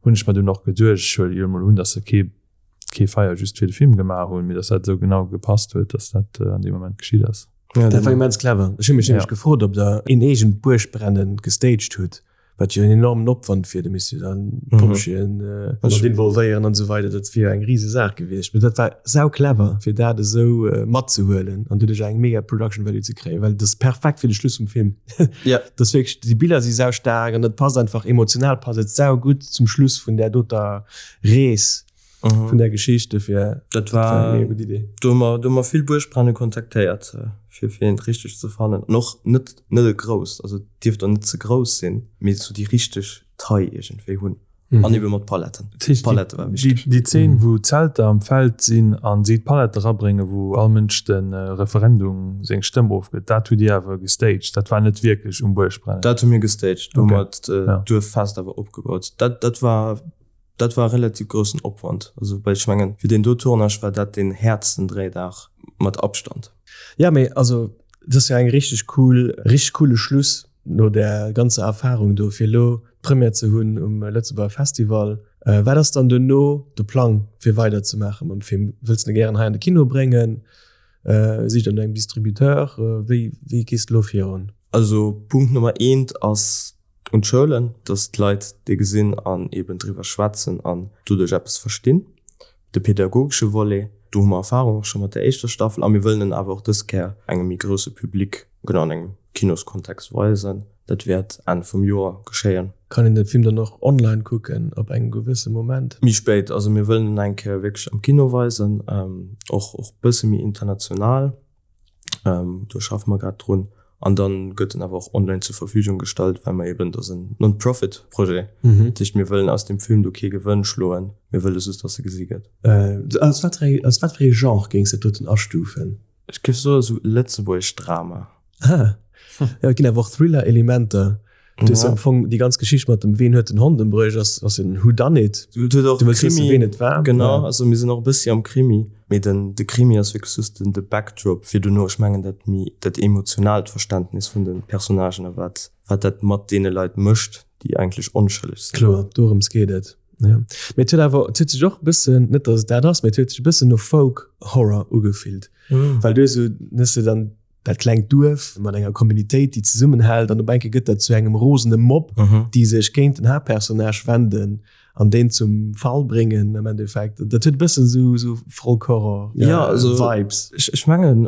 hunn ech mer dunn och geduecht, ech huele jo emol un, dass se kee kee Feier just fir de Film gemaach hunn, mee dass dat esou genau gepasst huet, dass dat an deem Moment geschitt ass. Ja, dat war immens clever. Ech hu mech nämlech gefrot, ob der een eegent Buergbrennen gestaged hutt, wat jo en enormen Opwand wier. Do misst jo dann d'Pompjeeën mat involvéieren an esou weider. Dat wier eng rise Saach gewiescht. Mee dat war sau clever, fir dat esou matzehuelen an doduerch eng mega Production Value ze kréien, well dat ass perfekt fir de Schluss vum Film. Ja. Dat ass wierklech, déi Biller si sau staark an dat passt einfach emotional passt et sau gutt zum Schluss vun där doter Rees. Mhm. Vun der Geschicht dofir. Dat war eng gutt Idee. Do hu mer, do hu mer vill Buergbrenne kontaktéiert, fir fir eent richteg ze fannen. An och net, net e grousst, also et dierft och net ze grouss sinn, mee sou déi richteg Taille iergendwéi hunn. An ebe mat Paletten. Dat heescht, D'Palette war wichteg. Déi Zeen, wou d'Zelter am Feld sinn an si d'Palette erabréngen, wou all Mënsch de Referendum seng Stëmm ofgëtt, dat hutt Dir awer gestaged, dat war net wierklech um Buergbrennen? Dat hu mir gestaged, do hu mer d'Duerffest awer opgebaut. Dat, dat war Dat war e relativ groussen Opwand. Also well ech mengen, fir deen do Tournage war dat deen häertsten Dréidag mat Abstand. Ja, mee also et ass jo eng richteg cool, richteg coole Schluss no där ganzer Erfahrung do, fir elo d'Première ze hunn um Lëtzebuerger Festival. Wat ass dann duerno de Plang fir weider ze maache mam Film? Wëlls de e gären hei an de Kino bréngen? Sicht der no engem Distributeur? Wéi wéi gees de elo virun? Also Punkt Nummer eent ass Un d'Schoulen, dass d'Leit dee gesinn an eben driwwer schwätzen an doduerch eppes verstinn. De pädagogesche Volet, do hu mer Erfahrung och scho mat der éischter Staffel a mir wëllen en awer och dës Kéier engem méi grousse Public, genau an engem Kinoskontext weisen. Dat wäert Enn vum Joer geschéien. Kann een de Film dann och online kucken op engem gewësse Moment? Méi spéit. Also mir wëllen en eng Kéier wierklech am Kino weisen, och och bësse méi international. Do schaffe mer grad drun. An dann gëtt en awer och online zur Verfügung gestallt, well mer eben, dat ass en Non-Profit-Projet, dat heescht mir wëllen aus deem Film do kee Gewënn schloen, mir wëlle just, dass e gesi gëtt. Als wat fir ee Genre géings de dat doten astufen? Ech géif soe sou lëtzebuergescht Drama. Ah, jo, et ginn awer och Thriller-Elementer. Du hues am Fong déi ganz Geschicht mat dem Ween huet den Hond embruecht ass ass en Whodunit. Du huet och Du wëlls wëssen, Krimi, ween et war. Genau, also mir sinn och e bëssi am Krimi, mee den de Krimi ass wierklech just den de Backdrop fir dono, ech mengen dat méi dat emotionaalt Verständnis vun de Personnagen a wat wat dat mat deene Leit mécht, déi eigentlech onschëlleg sinn. Kloer, dorëms geet et, jo. Mee et huet awer, et huet sech och e bëssen, net datt et dat ass, mee et huet sech e bëssen no Folk Horror ugefillt, well du hues esou, hues de dann dat klengt Duerf mat enger Communitéit, déi zesummenhält an op eng Kéier gëtt dat zu engem rosene Mob, déi sech géint den Haaptpersonnage wenden an deen zum Fall bréngen am Endeffekt. Dat huet e bëssen esou esou Folk-Horror Ja, also Vibes. ech, ech mengen,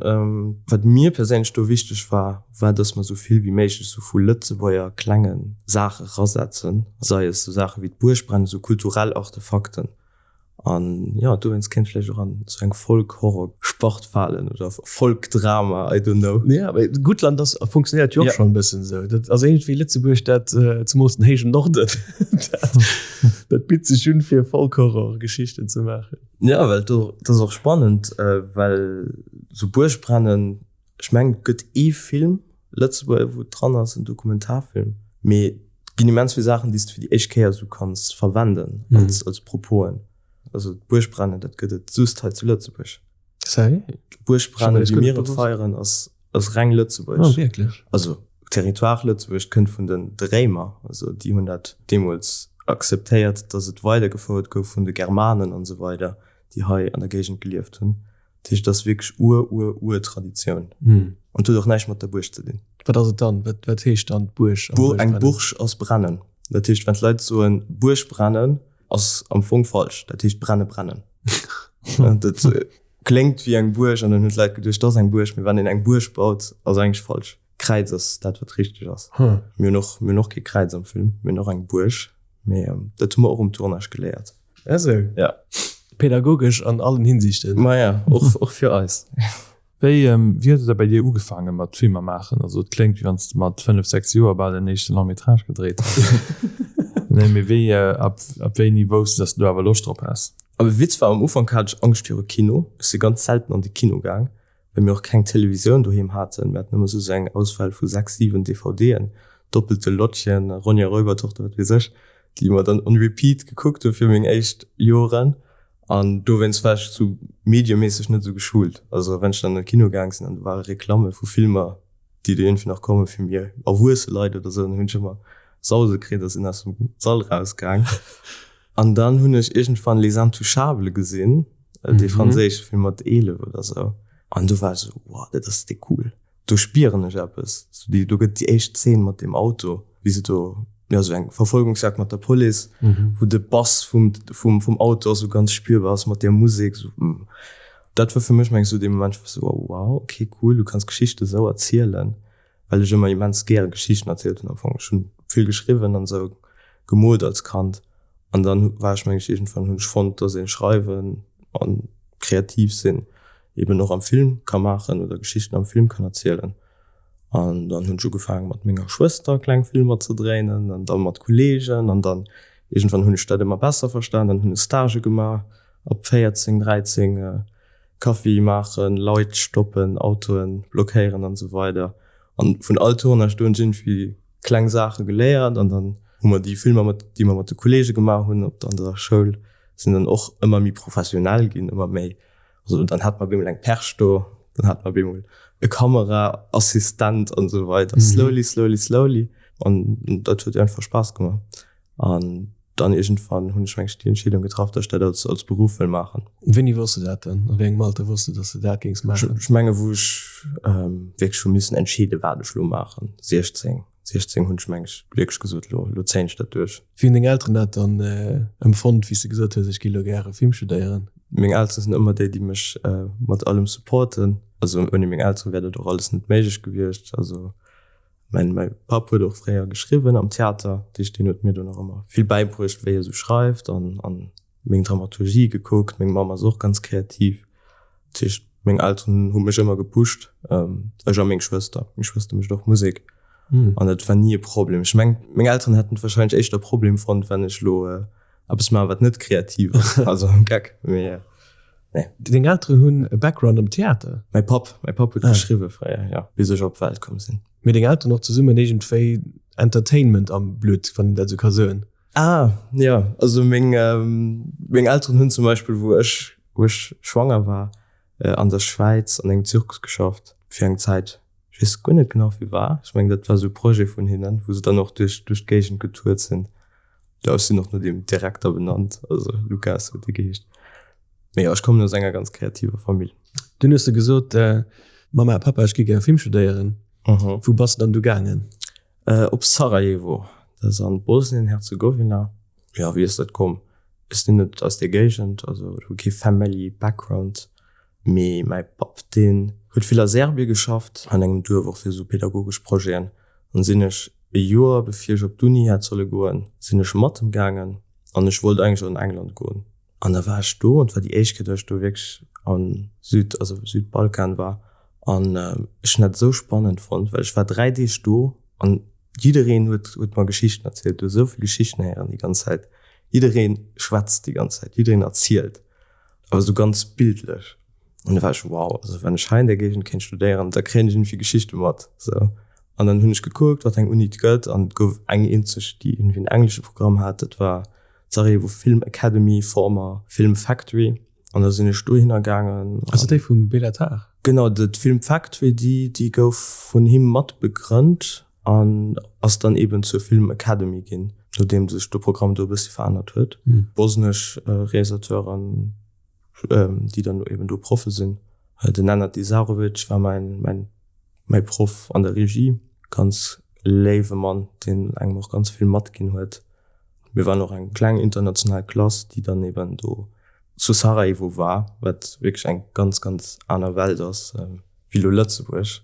wat mir perséinlech do wichteg war, war, dass mer esou vill wéi méiglech esou vu Lëtzebuerger klenge Saache rasetzen, sei es esou Saache wéi d'Buergbrennen, esou kulturell Artefakten, An jo, dowéinst kéint vläicht och an sou eng Folk-Horror-Spart falen oder Folk-Drama, I don't know. Ja, mee Guttland ass, funktionéiert jo och schonn e bëssen esou. Dat ass iergendwéi Lëtzebuerg, dat, zemools den héijen Norden, dat, dat bitt sech un, fir Folk-Horror-Geschichten ze maachen. Ja, well do, dat ass och spannend, well sou Buergbrennen, Ech mengen et gëtt ee Film, Lëtzebuerger, wou et dran ass, en Dokumentarfilm, mee et ginn immens vill Saachen, déi s de fir déi éischt Kéier esou kanns verwenden als, als Proposen. Also d'Buergbrennen, dat gëtt et just hei zu Lëtzebuerg. Sérieux? D'Buergbrennen, wéi mir et feieren, ass, ass reng lëtzebuergesch. Oh, wierklech? Also Territoire Lëtzebuerg kënnt vun den de Réimer, also déi hunn dat deemools akzeptéiert, datt et weidergefouert gouf vun de Germanen an esou weider, déi hei an der Géigend gelieft hunn. Dat heescht, et ass wierklech ur, ur, ur Traditioun. An et huet och näischt mat der Buerg ze dinn. Wat ass et dann? Wat, wat heescht dann d'Buerg am Buergbrennen? Eng Burg ass brennen. Dat heescht, wann d'Leit soen Buerg brennen, ass am Fong falsch. Dat heescht brenne brennen. Dat kléngt wéi eng Buerg an dann hunn d'Leit geduecht, dat ass eng Buerg. Mee wann een eng Buerg baut, ass eigentlech falsch. Kräiz ass dat, wat richteg ass. Mir hunn och, mir hunn och kee Kräiz am Film, mir hunn och eng Buerg. Mee dat hu mer och um Tournage geléiert. Esou. Ja. Pädagogesch an allen Hinsichten. Maja, och, och fir eis. Wéi, wéi huet et da bei dir ugefaange mat Filmer maachen? Also et kléngt wéi wann s de mat 5, 6 Joer bal den éischte Long métrage gedréit häss. Nee, mee wéi, ab, ab wéini wousst de, dass de do awer Loscht drop häss? Am Witz war, am Ufank hat ech Angscht viru Kino. Ech si ganz selten an de Kino gaang, well mir och keng Televisioun doheem haten. Mir haten ëmmer soss eng Auswahl vu 6, 7 DVDen, Doppelte Lottchen, Ronja Räubertochter, wat weess ech, déi mer dann on repeat gekuckt hu fir meng éischt Joren. An dowéinst war ech sou medieméisseg net sou geschult. Also wann ech dann an de Kino gaang sinn an do ware Reklamme vu Filmer, déi do iergendwéi nach komme fir méi erwuesse Leit oder sou, dann hunn ech ëmmer Sause kritt a sinn aus dem Sall rausgaang. An dann hunn ech iergendwann Les Intouchables gesinn, dee franséische Film mat 11 oder sou. An do war ech sou, wow, dat ass déck cool. Do spieren ech eppes. Sou déi, do gëtt déi éischt Zeen mat deem Auto, wéi se do, jo, sou eng Verfolgungsjagd mat der Police, wou de Bass vum, vum, vum Auto och sou ganz spierbar ass mat där Musek, sou. Dat war fir mech, meng ech, sou dee Moment, wou ech sou, oh wow, okay, cool, du kanns Geschichte sou erzielen, well ech ëmmer immens gäre Geschichten erzielt hunn am Fong. Ech hunn vill geschriwwen an sou gemoolt als Kand an dann war ech, meng ech, iergendwann hunn ech fonnt, dass ee schreiwen an kreativ sinn eben och am Film ka maachen oder Geschichten am Film kann erzielen. An dann hunn ech ugefaangen mat menger Schwëster kleng Filmer ze dréinen an da mat Kolleegen an dann iergendwann hunn ech dat ëmmer besser verstan. Dann hunn ech Stagë gemaach ab 14, 13, Kaffi maachen, Leit stoppen, Autoen blockéieren an esou weider. An vun all Tournage do hunn ech iergendwéi kleng Saache geléiert an dann hu mer déi Filmer mat déi mer mat de Kolleege gemaach hunn op an der Schoul sinn dann och ëmmer méi professionell ginn, ëmmer méi Also dann hat mer bemol eng Perch do, dann hat mer bemol e Kameraassistent an esou weider. Slowly, slowly, slowly. An dat huet einfach Spaass gemaach. An dann iergendwann hunn ech meng déi Entscheedung getraff, datt ech dat als, als Beruff wëll maachen. Wéini wosst de dat dann? A wéi engem Alter wosst de, datt s de dat géings maachen? Ech menge wou ech wierklech hu missen entscheeden, wat ech elo maachen, 16. 16 hunn ech meng ech wierklech gesot, elo, elo zéien ech dat duerch. Wéi hunn deng Elteren dat dann empfonnt, wéi s de gesot hues, ech gi elo gäre Film studéieren? Meng Eltere sinn ëmmer déi, déi mech mat allem supporten. Also ouni meng Eltere wär dat och alles net méiglech gewiescht. Also mäin, mäi Papp huet och fréier geschriwwen am Theater, dat heescht deen huet mir dunn och ëmmer vill bäibruecht, wéi e sou schreift an, an meng Dramaturgie gekuckt. Meng Mamm ass och ganz kreativ. Dat heescht, meng Elteren hu mech ëmmer gepusht, ech a meng Schwëster. Meng Schwëster mécht och Musek. An dat war ni e Problem. Ech meng, meng Elteren hätten et warscheinlech éischter e Problem fonnt, wann ech elo eppes maachen, wat net kreativ ass. Also Geck, mee nee. Deng Elteren hunn e Background am Theater? Mäi Papp, mäi Papp huet geschriwwe fréier, jo, bis ech op d'Welt komm sinn. Mee deng Elteren och zesummen iergendwéi Entertainment am Blutt, wann een dat esou ka soen? Ah, jo, also meng, meng Elteren hunn zum Beispill, wou ech, wou ech schwanger war, an der Schwäiz an engem Zirkus geschafft fir eng Zäit. Ech weess guer net genau fir war. Ech mengen dat war esou e Projet vun hinnen, wou se dann och duerch, duerch d'Géigend getourt sinn. Jo, ech sinn och no deem Direkter benannt, also Lukas huet dee geheescht. Mee jo, ech kommen aus enger ganz kreativer Famill. Dunn hues de gesot, Mamma, Pappa, ech gi gär Film studéieren. Wou bass de dann du gaangen? Op Sarajevo, dat ass an Bosnien-Herzegowina. Jo, wéi ass dat komm? Ech sinn net aus där Géigend, also hu kee Family Background, mee mäi Papp deen huet vill a Serbie geschafft, an engem Duerf, och fir esou pedagogesch Projeten. Dann sinn ech e Joer bevir ech op d'Uni hätt solle goen, sinn ech mat em gaangen an ech wollt eigentlech an England goen. An da war ech do an et war déi éischt Kéier, datt ech do wierklech am Süd, also Südbalkan war an ech hunn dat esou spannend fonnt, well ech war 3 Deeg do an jiddereen huet huet mer Geschichten erzielt, du hues esou vill Geschichten héieren déi ganz Zäit, jidderee schwätzt déi ganz Zäit, jiddereen erzielt, awer esou ganz bildlech an da war ech wow, also wann ech hei an där Géigend kéint studéieren, da kréien ech iergendwéi Geschichte mat esou. An dann hunn ech gekuckt, wat eng Uni et gëtt an et gouf eng eenzeg, déi iergendwéi en englesche Programm hat, dat war Sarajevo Film Academy, former Film Factory, an da sinn ech dohinner gaangen. Ass dat déi vum Béla Tarr? Genau, d'Film Factory, déi déi gouf vun him mat begrënnt an ass dann eben zur Film Academy ginn, nodeem sech de Programm do e bëssi verännert huet. Bosnesch Realisateuren, déi dann eben do Proffe sinn. Den Nenad Disarovic war mäin mäin mäi Proff an der Regie, ganz léiwe Mann, deen engem och ganz vill matginn huet. Mir waren och eng kleng international Klass, déi dann eben do zu Sarajevo war, wat wierklech eng ganz, ganz aner Welt ass wéi elo Lëtzebuerg.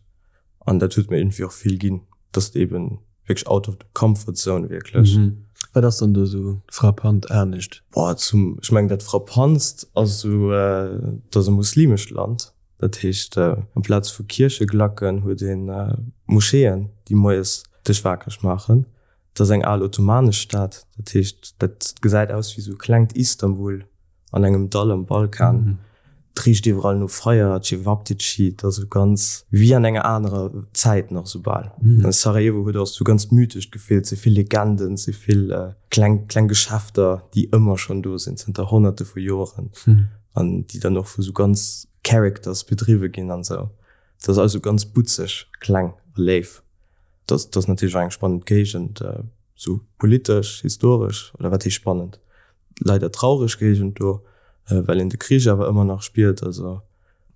An dat huet mir iergendwéi och vill ginn, dass de eben wierklech out of the comfort zone wierklech. Wat ass dann do esou frappant anescht? Boah, zum, ech mengen dat frappantst ass esou, et ass e muslimescht Land. Dat heescht, amplaz vu Kiercheglacken huet ee Moscheeën, déi moies dech wakereg maachen. Et ass eng al ottomanesch Stad, dat heescht, dat gesäit aus wéi esou e klengt Istanbul an engem Dall am Balkan. Et richt iwwerall no Feier, Cevapcici, et ass esou ganz wéi an enger anerer Zäit nach esou bal. Sarajevo huet och esou ganz mythescht Gefill, et si vill Legenden, et si vill kleng, kleng Geschäfter, déi ëmmer schonn do sinn, zënter Honnerte vu Joren an déi dann och vu sou ganz Characters bedriwwe ginn an esou. Et ass alles esou ganz butzeg, kleng a léif. Dat ass natierlech och eng spannend Géigend, sou politesch, historesch, oder wat heescht spannend, leider traureg Géigend do, well een de Krich awer ëmmer nach spiert. Also.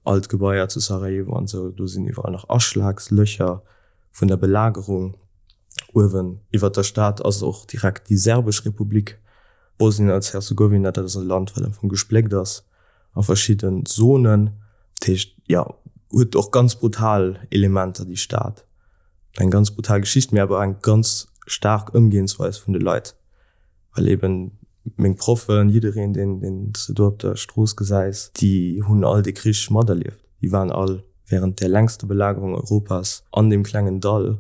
All d'Gebaier zu Sarajevo an esou, do sinn iwwerall nach Aschlagslöcher vun der Belagerung. Uewen iwwert der Stad ass och direkt déi serbesch Republik Bosnien als Herzegowina, dat ass e Land, wat am Fong gespléckt ass a verschidden Zonen. Dat heescht, jo, huet och ganz brutal Elementer, déi Stad. Eng ganz brutal Geschicht, mee awer eng ganz staark Ëmgehensweis vun de Leit, well eben meng Proffen, jiddereen, deen deen s de do op der Strooss gesäis, déi hunn all dee Krich materlieft. Déi waren all während där längster Belagerung Europas an deem klengen Dall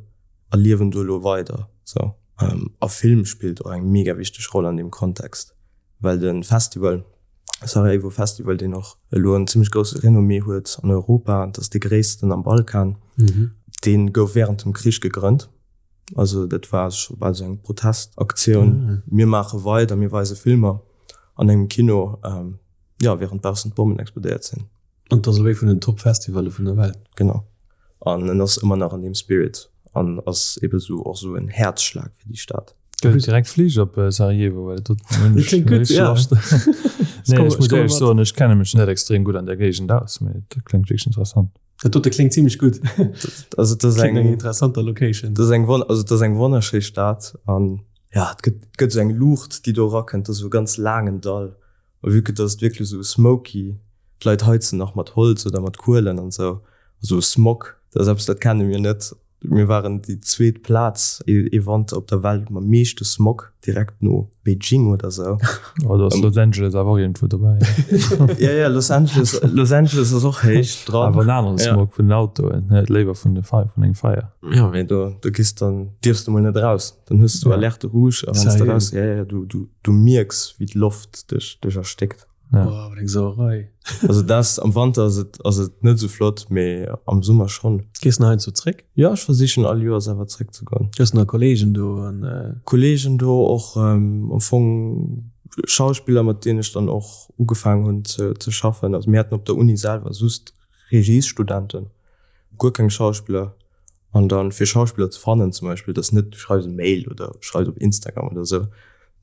a liewen do elo weider. Sou. A Film spillt och eng mega wichteg Roll an deem Kontext, well de Festival, Sarajevo Festival, deen och elo en zimmlech grousse Renommée huet an Europa, dat ass dee gréissten am Balkan, dee gouf während dem Krich gegrënnt. Also dat war scho bal esou eng Protestaktioun, mir maache weider, mir weise Filmer an engem Kino, jo, während baussen d'Bommen explodéiert sinn. An et ass elo ee vun den Top-Festivalle vun der Welt. Genau. An en ass ëmmer nach an deem Spirit an ass ebe sou och sou en Häerzschlag fir déi Stad. Gëtt et direkt Flich op Sarajevo? Well dat hunn ech Kléngt gutt, ja. Nee, ech muss éierlech soen, ech kenne mech net extrem gutt an där Géigend aus, mee dat kléngt wierklech interessant. Dat dote kléngt zimmlech gutt. Also et ass eng interessanter Location. Dat ass eng also et ass eng wonnerschéi Stad an ja, et gëtt et gëtt esou eng Luucht, déi do erakënnt. Dat ass esou e ganz laangen Dall a vue que dass et wierklech esou smoky, d'Leit heizen nach mat Holz oder mat Kuelen an esou, esou Smog, dat ass eppes, dat kenne mir net. Mir waren déi zweet Plaz ee Wanter op der Welt mam meeschte Smog, direkt no Beijing oder sou. Oh, do ass Los Angeles awer och iergendwou dobäi. Ja, ja, Los Angeles, Los Angeles ass och héich dran. Awer en anere Smog vun den Autoen, net léiwer vun de Feier, vun engem Feier. Ja, mee do, do gees dann, dierfs de mol net eraus. Dann hues du Alerte rouge a wann s de eraus, ja, ja, du, du, du mierks, wéi d'Loft dech, dech erstéckt. Ja. Boah, wat eng Sauerei. Also das am Wanter ass et, ass et net esou flott, mee am Summer schonn. Gees nach heiansdo zréck? Jo, ech versichen all Joers awer zréck ze goen. Hues nach Kollegen do an? Kollegen do, och am Fong Schauspiller, mat deenen ech dann och ugefaangen hunn ze ze schaffen. Also mir haten op der Uni selwer just Regiesstudenten, guer keng Schauspiller. An dann fir Schauspiller ze fannen zum Beispill, dat ass net du schreifs e Mail oder schreifs op Instagram oder esou,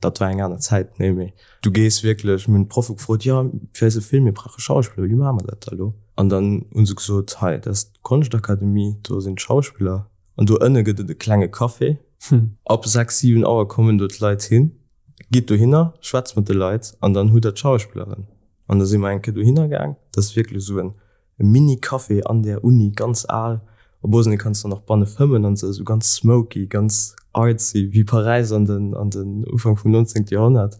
dat war eng aner Zäit, nee mee du gees wierklech, mir hunn d'Proffe gefrot, jo fir eise Film, mir brauche Schauspiller, wéi maache mer dat da elo? An dann hu se gesot, hei dat ass d'Konschtakademie, do sinn d'Schauspiller an do ënne gëtt et e klenge Café, ab 6, 7 Auer kommen do d'Leit hin, gitt dohinner, schwätzt mat de Leit an dann hutt der d'Schauspilleren. An da si mer eng Kéier dohinner gaang, dat ass wierklech esou en E Mini-Café an der Uni, ganz al. Op Bosnien kanns de nach banne fëmmen an sou, sou ganz smoky, ganz artsy, wéi Paräis an den, an den Ufank vum 19. Joerhonnert.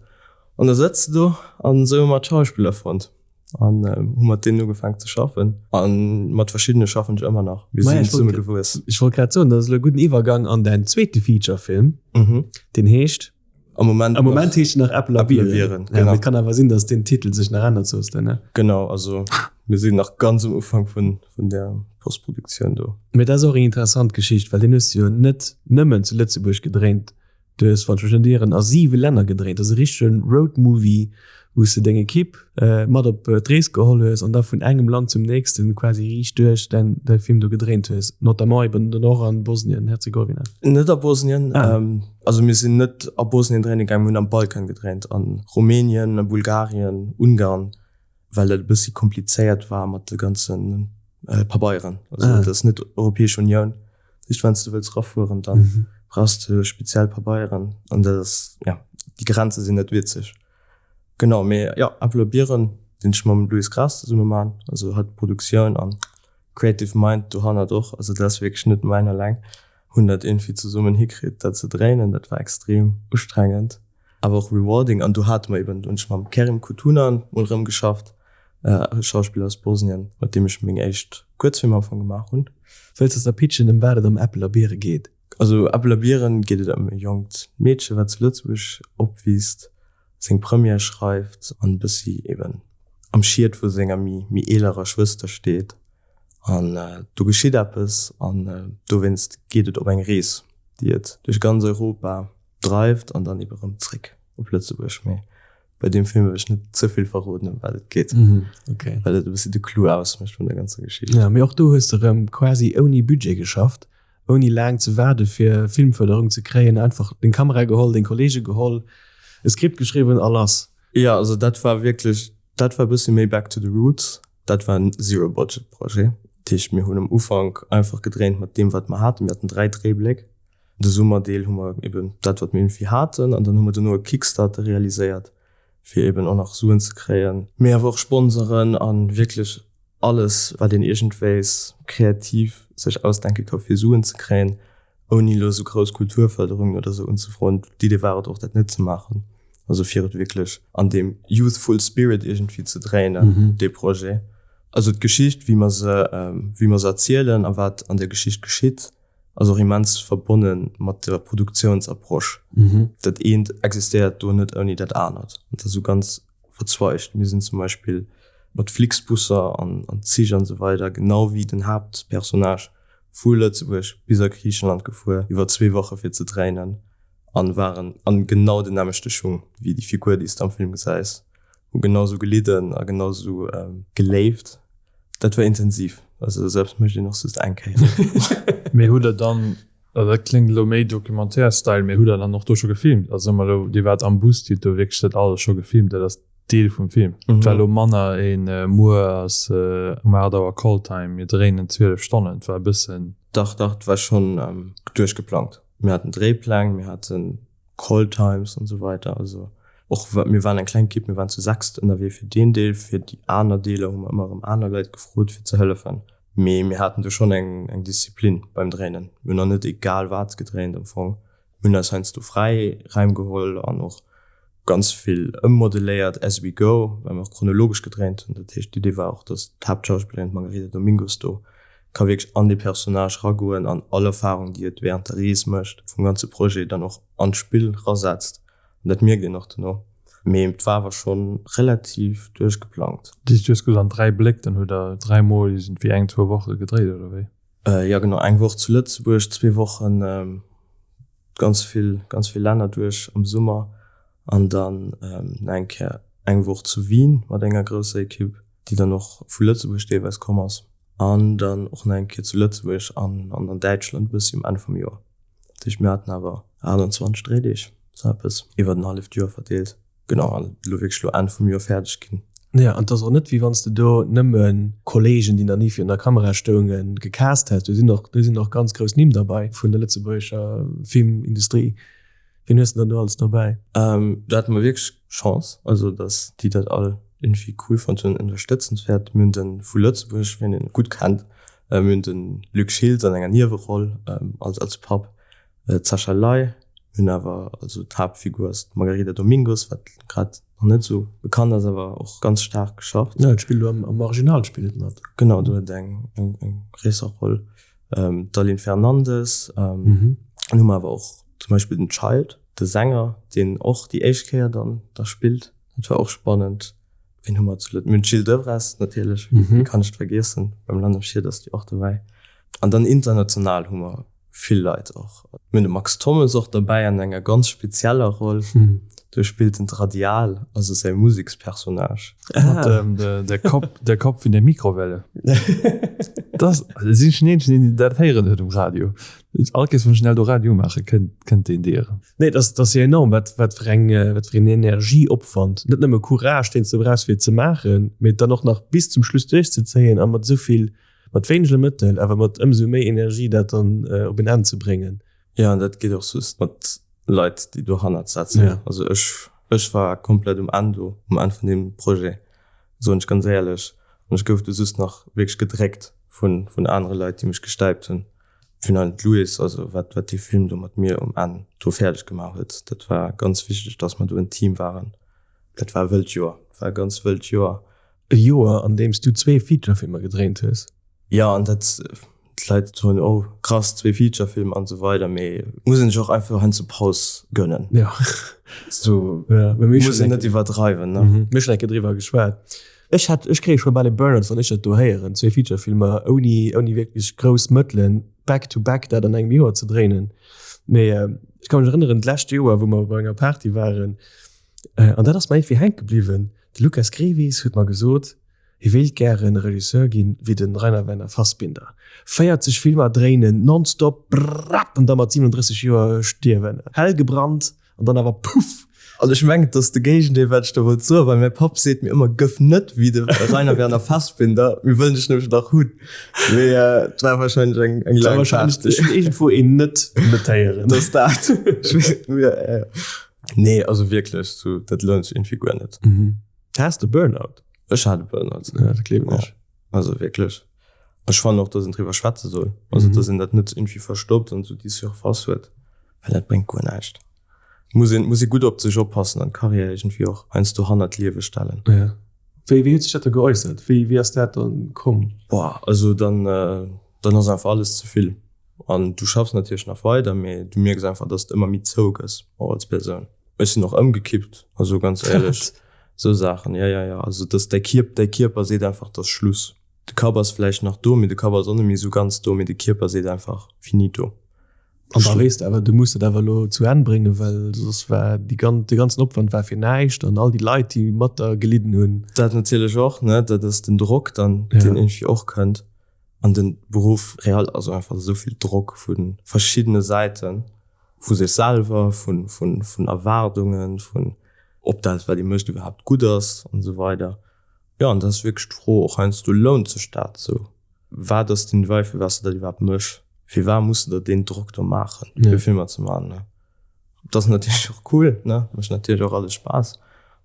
An da sëtz de do an esou hu mer d'Schauspiller fonnt an hu mat deenen ugefaangen ze schaffen. A mat verschiddene schaffen ech ëmmer nach. Mir sinn zesumme gewuess. Ech wollt grad soen, dat ass elo e gudden Iwwergang an däin zweete Feature-Film, deen heescht. Am Moment, Am Moment heescht nach Äppel a Bieren. Genau. Ja, kann awer sinn, dass den Titel sech nach ännert soos de, ne? Genau, also mir sinn nach ganz um Ufank vun, vun der Postproduktioun do. Mee dat ass och eng interessant Geschicht, well deen hues du jo net nëmmen zu Lëtzebuerg gedréint, du hues, wann ech mech net ieren, a siwe Länner gedréint. Dat ass e richtege Roadmovie, wou s de deng Ekipp mat op d'Rees geholl hues an da vun engem Land zum nächsten quasi riicht duerch däin däi Film do gedréint hues, notamment eben dann och an Bosnien-Herzegowina. Net a Bosnien, also mir sinn net a Bosnien dréine gaangen, mir hunn am Balkan gedréint, a Rumänien, a Bulgarien, Ungarn, well dat e bëssi komplizéiert war mat de ganze Pabeieren. Also dat ass net Europäesch Unioun, dat heescht wann s de wëlls erafueren, da brauchs de speziell Pabeieren an dat ass, ja, déi Grenze sinn net witzeg. Genau, mee jo, Äppel a Bieren, deen ech mam Louis Graas zesumme man, also hatt d'Produktioun an Creative Mind dohannert och, also dat ass wierklech net mäin alleng, hunn dat iergendwéi zesummen hikritt dat ze dréinen. Dat war extrem ustrengend, awer och rewarding. An do hate mer eben, do hunn ech mam Kerim Kutunan mol erëm geschafft, e Schauspiller aus Bosnien, mat deem ech meng éischt Kuerzfilmer am Fong gemaach hunn. Wëlls de s der pitchen, ëm wat et am Äppel a Biere geet? Also Äppel a Bieren geet et ëm e jonkt Meedche wat zu Lëtzebuerg opwiisst, seng Première schreift an e bëssi eben am Schiet vu senger méi méi eelerer Schwëster steet. An do geschitt eppes an dowéinst geet et op eng Rees, déi et duerch ganz Europa dreift an dann ebe rëm zréck op Lëtzebuerg. Mee bei deem Film wëll ech net ze vill verroden ëm wat et geet, okay. well et e bëssi de Clou ausmécht vun der ganzer Geschicht. Ja, mee och do hues de rëm quasi ouni Budget geschafft. ouni laang ze waarde fir Filmfërderung ze kréien, einfach deng Kamera geholl, deng Kollege geholl, e Skript geschriwwen a lass. Jo, also dat war wierklech, dat war e bëssi méi back to the roots. Dat war en Zero-Budget-Projet. Dat heescht, mir hunn um Ufank einfach gedréint mat deem, wat mer haten. Mir haten 3 Dréibléck. De Summerdeel hu mer eben dat, wat mir iergendwéi haten. An dann hu mer dono e Kickstarter realiséiert, fir eben och nach Suen ze kréien, mee awer och Sponsoren a wierklech alles, wat een iergendwéis kreativ sech ausdenke ka fir Suen ze kréien, ouni elo esou grouss Kulturfërderungen oder esou unzefroen. D'Idee war et och, dat net ze maachen, also fir et wierklech an deem youthful spirit iergendwéi ze dréinen, dee Projet. Also d'Geschicht, wéi mer se, wéi mer se erzielen a wat an där Geschicht geschitt, ass och immens verbonne mat der Produktiounsapproche. Dat eent existéiert do net ouni dat anert. An dat ass esou ganz verzweigt. Mir sinn zum Beispill mat Flixbusser an Zich an esou weider, genau wéi den Haaptpersonnage, vu Lëtzebuerg bis a Griichenland gefuer, iwwer zwee Woche fir ze dréinen an waren an genau den nämmlechte Schung wéi déi Figur, déi s de am Film gesäis. Hu genau sou gelidden a genau sou geléift. Dat war intensiv. Also esou eppes mécht een och just eng Kéier. Mee hutt der dann, also dat kléngt elo méi Documentaire-Style, mee hutt der dann och do scho gefilmt? Also soe mer elo, Dir waart am Bus, Dir hutt do wierklech dat alles scho gefilmt, dat ass Deel vum Film. Et war elo manner een, muer ass um 8 Auer Call Time, mir dréinen 12 Stonnen. Et war e bëssen. Dach, dach, et war schonn duerchgeplangt. Mir haten Dréipläng, mir haten Call Times an esou weider. Also och mir waren eng kleng Ekipp, mir waren zu sechst ënnerwee fir deen Deel. Fir déi aner Deeler hu mer ëmmer erëm aner Leit gefrot fir ze hëllefen. Mee mir haten do schonn eng eng Disziplin beim Dréinen. Mir hunn och net egal wat gedréint am Fong. Mir hunn eis heiansdo fräi Räim geholl an och ganz vill ëmmodeléiert as we go, well mer och chronologesch gedréint hunn. Dat heescht, d'Idee war och, datt d'Haaptschauspillerin, d'Margarida Domingos do ka wierklech an dee Personnage ragoen an all Erfarung, déi et wärend der Rees mécht, vum ganze Projet dann och an d'Spill rasetzt. An dat mierkt een och dono. Mee et war awer scho relativ duerchgeplangt. Du hues gesot an 3 Bléck, dann hutt der 3 mol iergendwéi eng, zwou Woche gedréit, oder wéi? Jo genau, eng Woch zu Lëtzebuerg, zwee Wochen ganz vill, ganz vill Länner duerch am Summer an dann nach eng Kéier eng Woch zu Wien mat enger grousser Ekipp, déi dann och vu Lëtzebuerg deelweis komm ass an dann och nach eng Kéier zu Lëtzebuerg an an Däitschland e bëssi um Enn vum Joer. Dat heescht mir haten awer 28 Dréideeg, sou eppes, iwwert en halleft Joer verdeelt. Genau, an elo wierklech elo Enn vum Joer fäerdeg ginn. Jo, an et ass och net, wéi wann s de do nëmme Kolleegen, déi nach ni virun der Kamera stoungen, gecast häss. Do sinn och, do sinn och ganz grouss Nimm derbäi vun der lëtzebuergescher Filmindustrie. Wien hues de dann do alles derbäi? Do hate mer wierklech Chance, also datt déi dat all iergendwéi cool fonnt hunn, ënnerstëtzenswäert. Mir hunn de vu Lëtzebuerg, wien en gutt kennt, mir hunn de Luc Schiltz an enger Nieweroll als als Papp, d'Sascha Ley, mir hunn awer, also d'Haaptfigur ass d'Margarida Domingos, wat grad nach net esou bekannt ass, awer och ganz staark geschafft. Jo, et spillt elo am Original spillt et mat. Genau, do huet eng eng gréisser Roll. D'Aline Fernandes, dann hu mer awer och zum Beispill den Child, de Sänger, deen och déi éischt Kéier dann da spillt. Dat war och spannend. Wien hu mer zu Lëtzebuerg? Mir hunn d'Jill Devresse natierlech, wéi kann ech d'vergiessen? Beim Land am Schied ass déi och dobäi. An dann international hu mer vill Leit och. Mir hunn de Max Thommes och derbäi an enger ganz spezieller Roll. Do spillt en d'Radial, also säi Musekspersonnage. Mat dem der Kopf, der Kopf in der Mikrowelle. Das sinn ech den eenzegen, deen dat héieren huet um Radio. All Kees wann ech den Eldoradio umaachen, kënnt, kënnt deen Deeren. Nee, dat ass, dat ass jo enorm, wat, wat fir eng, wat fir een Energieopwand, net nëmme Courage, deen s de brauchs fir et ze maachen, mee et dann och nach bis zum Schluss duerchzezéien a mat esou vill, mat wéinege Mëttel, awer mat ëmsou méi Energie dat dann op en Enn ze bréngen. Jo, an dat geet och just mat Leit, déi dohannert setzen. Ja. Also ech, ech war komplett um Enn do, um Enn vun deem Projet, soen ech ganz éierlech. An ech gouf du just nach wierklech gedréckt vun, vun anere Leit, déi mech gestäipt hunn. Final d'Louis, also wat, wat dee Film do mat mir um Enn do fäerdeg gemaach huet, dat war ganz wichteg, dass mer do en Team waren. Dat war e wëllt Joer, dat war e ganz wëllt Joer. E Joer, an deem s du zwee Featurefilmer gedréint hues. Jo, an dat, d'Leit soen, oh krass, zwee Featurefilmer an esou weider, mee et muss een sech och einfach heiansdo Paus gönnen. Jo. Sou, muss een net iwwerdreiwen, ne? Mir hu schonn eng Kéier driwwer geschwat. Ech hätt, ech kréie scho bal e Burnout, wann ech dat do héieren, zwee Featurefilmer ouni, ouni wierklech grouss Mëttelen, back to back dat an engem Joer ze dréinen. Mee ech ka mech erënneren, d'lescht Joer, wou mer bei enger Party waren, an dat ass mer iergendwéi hänke bliwwen, de Lucas Grevis huet mer gesot, hie wéilt gären Regisseur ginn wéi de Rainer Werner Fassbinder, 40 Filmer dréinen, nonstop, brrrap, an da mat 37 Joer stierwen, hell gebrannt an dann awer puff! An ech mengen, et ass de Géigendeel, wat ech der wollt soen, well mäi Papp seet mir ëmmer, Gëff net wéi de Rainer Werner Fassbinder, mir wëllen dech nämlech nach hunn. Mee et war wahrscheinlech eng, eng laang Faart. Ech hunn iergendwou een net net héieren. Dat ass dat. Ech weess net méi, ja, ja. Nee, also wierklech, sou, dat lount sech iergendwéi guer net. Has de Burnout? Ech hat e Burnout. Ja, dat gleewen ech. Also wierklech. Ech fannen och, dass een driwwer schwätze soll. Also, dass een dat net iergendwéi verstoppt an esou déi Surface huet, well dat bréngt guer näischt. Muss een, muss ee gutt op sech oppassen an d'Carrière iergendwéi och heiansdo hannert d'Liewe stellen. Ja. Wéi, wéi huet sech dat da geäussert? Wéi, wéi ass dat dann komm? Boah, also dann, dann ass einfach alles ze vill. An du schaffs natierlech nach weider, mee du mierks einfach, dass de ëmmer méi zou gëss, och als Persoun. Ech sinn och ëmgekippt, also ganz éierlech, esou Saachen, ja, ja, ja. Also dass däi Kierp, däi Kierper seet einfach, et ass Schluss. De Kapp ass vläicht nach do, mee de Kapp ass och net méi esou ganz do, mee de Kierper seet einfach, finito. An da weess de awer, du muss dat awer elo zu Enn bréngen, well soss war déi gan, dee ganzen Opwand war fir näischt an all déi Leit, déi mat der gelidden hunn. Dat natierlech och, ne, dat ass den Drock dann, deen iergendwéi och kënnt. An den Beruff real ass einfach esou vill Drock vu verschiddene Säiten, vu sech selwer, vu, vu, vun Erwaardungen, vun ob dat, wat ee mécht, iwwerhaapt gutt ass an esou weider. Jo, an dat ass wierklech d'Fro och heiansdo, Lount sech dat esou? Wat ass den Drive, firwat s de dat iwwerhaapt méchs? Firwat muss de der deen Drock do maachen, fir Filmer ze maachen, ne? Dat ass natierlech och cool, ne? Mécht natierlech och alles Spaass,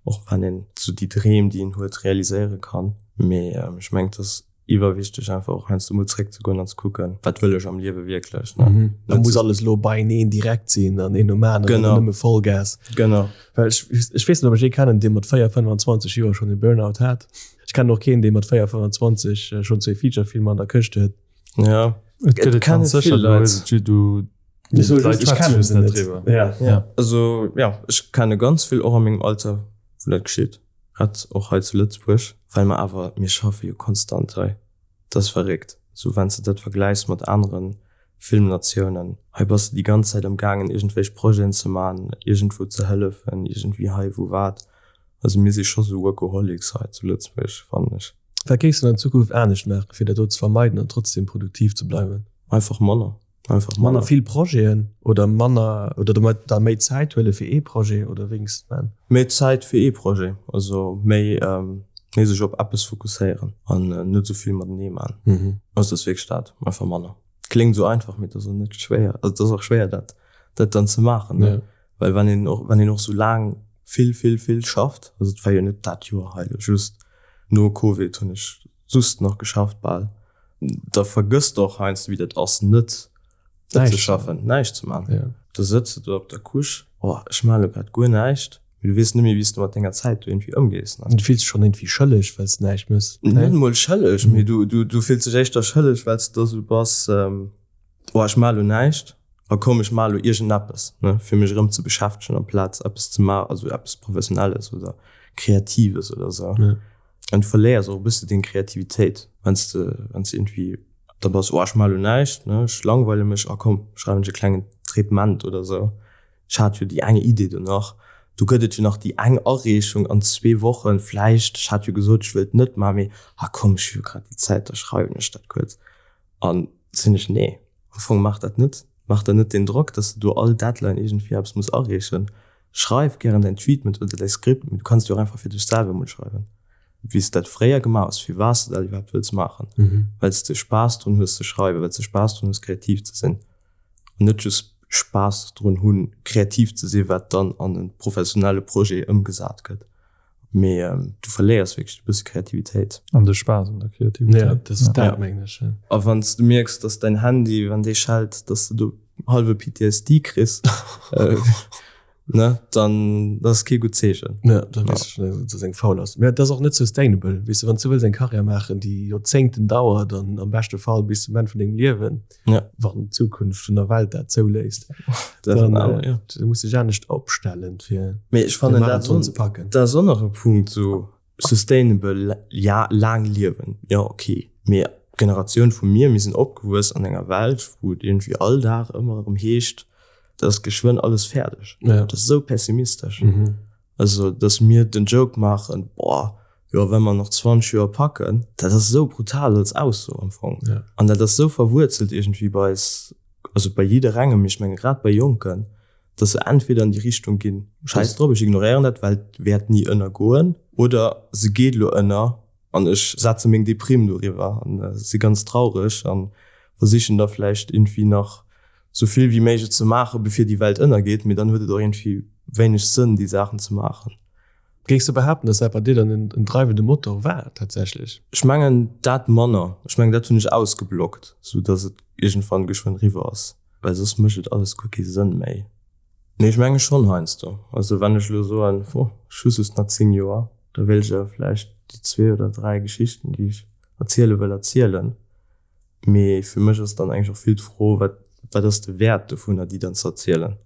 och wann een esou déi Dreem, déi een huet, realiséiere kann. Mee ech mengen, et ass iwwerwichteg, einfach och heiansdo mol zréckzegoen an ze kucken, Wat wëll ech am Liewe wierklech, ne? Da muss alles elo beieneen direkt sinn an een nom aneren an nëmme Vollgas. Genau. Well ech, ech weess net, ob ech ee kennen, dee mat 4, 25 Joer schonn e Burnout hat. Ech kennen och keen, dee mat 4, 25 schonn zwéi Feature-Filmer an der Këscht huet. Ja. Et gëtt et ganz sécher, du hues et ju, du, d'Leit schwätzen just net driwwer. Ja. Ja, also ja, ech kenne ganz vill och a mengem Alter, wou dat geschitt, grad och hei zu Lëtzebuerg, well mer awer, mir schaffe jo konstant hei, dat ass verréckt, sou wann s de dat vergläichs mat aneren Filmnatiounen. Hei bass de déi ganz Zäit am gaangen iergendwéich Projeten ze man, iergendwou ze hëllefen, iergendwéi hei wou wat. Also mir si scho sou Workaholics hei zu Lëtzebuerg, fannen ech. Wat géifs de an Zukunft anescht maachen, fir dat do ze vermeiden an trotzdem produktiv ze bleiwen? Einfach manner. Einfach manner. Manner vill Projeten oder manner oder domat der méi Zäit huele fir ee Projet oder wéi géings de et maachen? Méi Zäit fir ee Projet, also méi méi sech op eppes fokusséieren an net esou vill matenee man. Also dat ass wierklech dat, einfach manner. Kléngt esou einfach, mee et ass och net schwéier, also et ass och schwéier dat dat dann ze maachen, ne? Well wann een och wann een och esou laang vill vill vill schafft, also et war jo net dat Joer hei elo just, no Covid hunn ech just nach geschafft bal, da vergëss de och heiansdo wéi dat ass net net ze schaffen, näischt ze man. Da sëtz de do op der Couche, oh ech man elo grad guer näischt, mee du weess net méi wéi s de mat denger Zäit do iergendwéi ëmgees, ne? Du fills dech schonn iergendwéi schëlleg, well s de näischt mëss. Net emol schëlleg, mee du du du fills dech éischter schëlleg, well s de da sou bass, oh ech man elo näischt, a komm ech man elo iergendeppes, ne, fir mech erëm ze beschäftegen amplaz eppes ze man, also eppes Professionelles oder Kreatives oder sou. An du verléiers och e bësse deng Kreativitéit, wann s de, wann s de iergendwéi da bass, oh ech maache lo näischt, ne, ech langweile mech, a komm, schreiwen ech e klengen Treatment oder sou. Ech hat jo déi eng Idee do nach, do gëtt et jo nach déi eng Areechung an zwee Wochen vläicht, ech hat jo gesot, ech wëllt net maachen, mee ah komm, ech hu jo grad déi Zäit, da schreiwen ech dat kuerz. An sinn ech, nee, am Fong maach dat net, maach der net deen Drock, dass de do all Deadline iergendwéi eppes muss areechen. Schreif gären däin Treatment oder däi Script, mee du kanns et jo och einfach fir dech selwer emol schreiwen, wéi s de dat fréier gemaach hues, firwat s de dat iwwerhaapt wëlls maachen, well s de Spaass drun hues ze schreiwen, well s de Spaass drun hues kreativ ze sinn an net just Spaass drun hunn kreativ ze sinn, wat dann an e professionelle Projet ëmgesat gëtt. Mee du verléiers wierklech e bësse Kreativitéit. An de Spaass un der Kreativitéit. Ja, dat ass dat, mengen ech. A wann s du mierks, dass däin Handy, wann dee schellt, dass du do hallwe PTSD kriss, ne, dann dat ass kee gutt Zeechen. Ja, da weess ech schon, dass eng faul ass. Mä dat ass och net sustainable, weess de, wann s du wëlls eng Karriär maachen, déi Joerzéngten dauert an am beschte Fall bis zum Enn vun dengem Liewen, Ja. wann d'Zukunft vun der Welt dat zouléisst, dann äh, du muss dech anescht opstellen fir Mee ech fannen dat ze packen. Dat ass och nach e Punkt sou sustainable ja laang liewen ja okay mee d'Generatioun vu mir mir sinn opgewuess an enger Welt wou et iergendwéi all Dag ëmmer erëm heescht dat ass geschwënn alles fäerdeg. Ja. Dat ass esou pessimistesch. Mhm. Also dass mir den Joke maachen, boah, jo wa mer nach 20 Joer packen, dat ass esou brutal als Ausso am Fong. Ja. An dat ass esou verwuerzelt iergendwéi bei eis, also bei jidderengem, mee ech menge grad bei Jonken, Dass se entweder an déi Richtung ginn, schäiss drop, ech ignoréieren dat, well et wäert ni ënnergoen, oder se geet elo ënner an ech setze meng Deprime doriwwer an si ganz traureg a versichen da vläicht iergendwéi nach sou vill wéi méiglech ze maachen, bevir déi Welt ënnergeet, mee dann huet et och iergendwéi wéineg Sënn, déi Saachen ze maachen. Géings du behaapten, dass dat bei dir dann en dreiwende Motor war tatsächlech? Ech mengen dat manner. Ech mengen dat hunn ech ausgeblockt, sou dass et iergendwann geschwënn eriwwer ass, well soss mécht et alles guer kee Sënn méi. Mee ech menge schonn heiansdo. Also wann ech elo soen, oh ech hu just nach 10 Joer, da wéilt ech awer vläicht déi zwee oder dräi Geschichten, déi ech erziele wëll, erzielen. Mee fir mech ass dann eigentlech och vill d'Fro, wat, wat ass de Wäert dovunner, déi dann ze erzielen?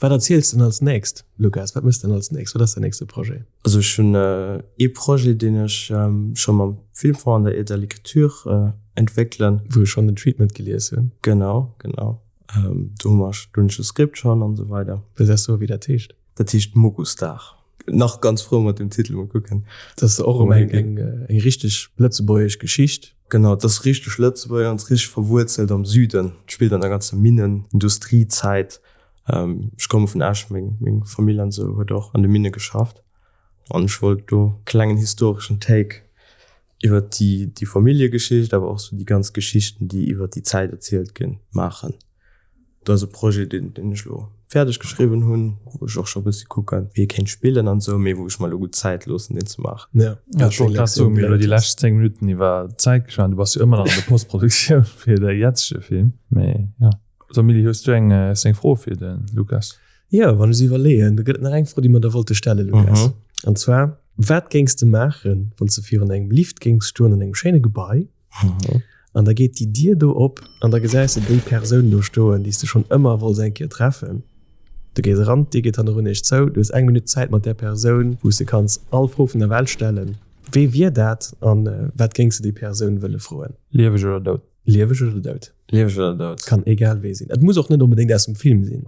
Wat erziels de denn als nächst, Lukas? Wat méchs de denn als nächst? Wat ass däin nächste Projet? Also ech hunn ee Projet, deen ech scho mam Filmfonds an der Aide à l'écriture entwéckelen. Wou ech schonn den Treatment gelies hunn. Genau, genau. Do hu mer, do hunn ech e Skript schonn an esou weider. Wëlls s soen, wéi dat heescht? Dat heescht Mokusdag. Nach ganz frou mat dem Titel, mol kucken. Dat ass och erëm eng, eng richteg lëtzebuergesch Geschicht. Genau, et ass richteg lëtzebuergesch an et ass richteg verwuerzelt am Süden. Et spillt an der ganzer Minnen-Industriezäit. Ech komme vun Esch, meng, meng Famill an esou huet och an de Minne geschafft an ech wollt do e klengen historeschen Take iwwer déi, déi Familljegeschicht, awer och sou déi ganz Geschichten, déi iwwer déi Zäit erzielt ginn, maachen. Dat ass e Projet, deen, deen ech elo fäerdeg geschriwwen hunn, wou ech och scho e bëssi kucken, wéi e kéint spillen an esou, mee wou ech mer elo gutt Zäit loossen, deen ze maachen. Ja, ja, ech wollt grad soen, mir hu elo déi lescht 10 Minutten iwwer d'Zäit geschwat, du bass jo ëmmer nach an der Postproduktioun fir däi jetzege Film, mee ja. So Milly, hues du eng, hues du eng Fro fir de Lukas? Jo, wann ech esou iwwerleeën, do gëtt et nach eng Fro, déi mer der wollte stellen, Lukas. An zwar, Wat géings de maachen, wann s de virun engem Lift géings stoen an engem schéine Gebai, An da geet déi Dier do op an da gesäis de déi Persoun do stoen, déi s de schonn ëmmer wollts eng Kéier treffen. Du gees eran, d'Dier geet hannerun iech zou, du hues eng Minutt Zäit mat där Persoun, wou s de kanns all Fro vun der Welt stellen. Wee wier dat an wat géings de déi Persoun wëlle froen? Lieweg oder dout? Lieweg oder dout? Lieweg oder dout? Kann egal wee sinn. Et muss och net onbedéngt aus dem Film sinn.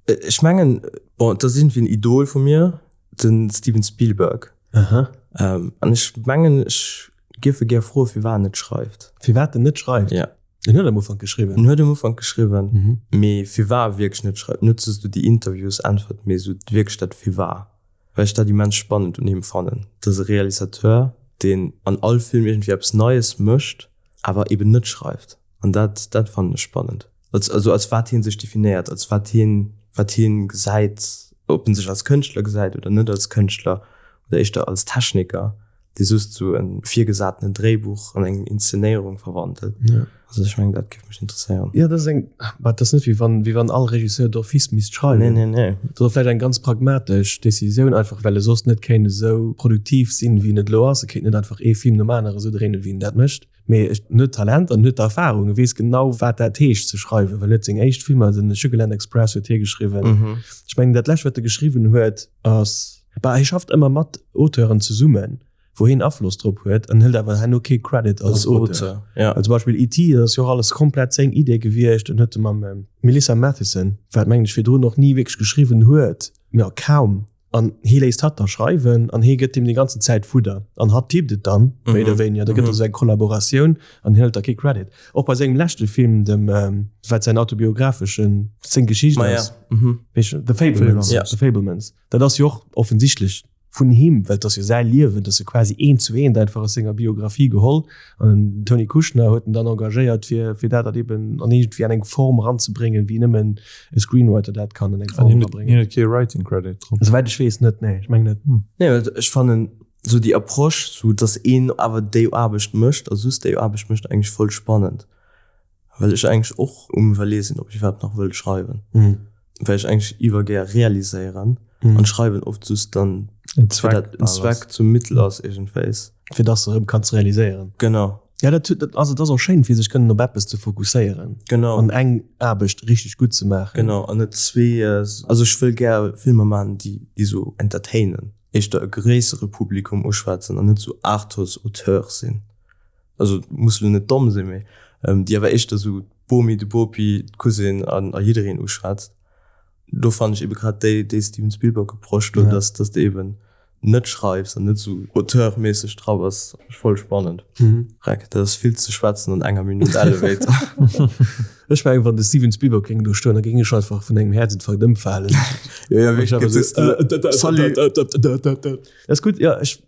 Ech mengen, bon, et ass iergendwéi en Idol vu mir, de Steven Spielberg. Aha. An ech mengen, ech géif e gär froen, firwat en net schreift. Firwat en net schreift? Ja. En huet am Ufank geschriwwen. En huet am Ufank geschriwwen, mee firwat e wierklech net schreift. Net sou déi Interviews äntwert, mee sou wierklech dat Firwat. Well ech dat immens spannend un him fannen. Et ass e Realisateur, deen an all Film iergendwéi eppes Neies mécht, awer eben net schreift. An dat, dat fannen ech spannend. Als, also als wat hien sech definéiert, als wat hien, wat hien gesäit, ob en sech als Kënschtler gesäit oder net als Kënschtler oder éischter als Techniker, dee just sou e virgesatenen Dréibuch an eng Inszenéierung verwandelt. Ja. Also ech mengen, dat géif mech interesséieren. Jo, dat ass eng, bah, dat ass net wéi wann, wéi wann all Regisseur d'office misst schreiwen. Nee, nee, nee. Dat ass vläicht eng ganz pragmatesch Decisioun, einfach well e soss net kéint esou produktiv sinn, wéi en et elo ass. E kéint net einfach ee Film nom anere esou dréinen, wéi en dat mécht. Mee en huet Talent an en huet d'Erfahrung, e weess genau wat dat heescht ze schreiwen, well en huet seng éischt Filmer, den Sugarland Express huet hie geschriwwen. Ech mengen dat lescht wat e geschriwwen huet ass, bah hie schafft ëmmer mat Auteuren zesummen, wou hien Afloss drop huet an hëlt awer herno kee Credit als Auteur. Well zum Beispill ET, dat ass jo och alles komplett seng Idee gewiescht, en huet e mam Melissa Mathison, wat mengen ech virdrun och ni wierklech geschriwwen huet, jo kaum, An hie léisst hatt da schreiwen an hie gëtt him déi ganzen Zäit Fudder an hatt tippt et dann, méi oder wéiniger. Da gëtt et esou eng Kollaboratioun an hien hëlt da kee Credit. Och bei sengem leschte Film, dem, wat säin autobiographeschen, seng Geschicht ass, The Fabelmans, The Fabelmans, dat ass jo och offensichtlech vun him, well et ass jo säi Liewen, et ass jo quasi eent zu eent einfach aus senger Biographie geholl. An den Tony Kushner huet en dann engagéiert, fir, fir dat eben an iergendwéi an eng Form eranzebréngen, wéi nëmmen e Screenwriter dat kann an eng Form erabréngen. Hien huet kee Writing Credit drop. Souwäit ech weess net, nee, ech mengen net. Nee, well ech fannen esou déi Approche, sou dass een awer déi Aarbecht mécht a just déi Aarbecht mécht, eigentlech voll spannend. Well ech eigentlech och um Iwwerleeë sinn, ob ech iwwerhaapt nach wëll schreiwen. Well ech eigentlech iwwer gär realiséieren an schreiwen oft just dann en Zweck, en Zweck zum Mittel ass iergendwéis. Fir dass de erëm kanns realiséieren. Genau. Ja, dat, dat, also et ass och schéin, fir sech kënnen op eppes ze fokusséieren. Genau. An eng Aarbecht richteg gutt ze maachen. Genau, an net zwee, also ech wëll gär Filmer maachen, déi, déi sou entertainen, éischter e gréissere Publikum uschwätzen an net sou Artus-Auteur sinn. Also muss lo net domm sinn, mee déi awer éischter sou d'Bomi, de Bopi, d'Cousine an a jiddereen uschwätzt. Do fannen ech ebe grad déi déi Steven Spielberg Approche do, dass dass de eben. net schreifs an net sou auteurméisseg dra bass, voll spannend. Reck, dat ass vill ze schwätzen an enger Minutt Elevator. Ech mengen, wann de Steven Spielberg géing do stoen, da géing ech einfach vun engem Häerzinfarkt ëmfalen. Jo, jo, wierklech, gëtt es Salut. Dat ass gutt, jo, ech.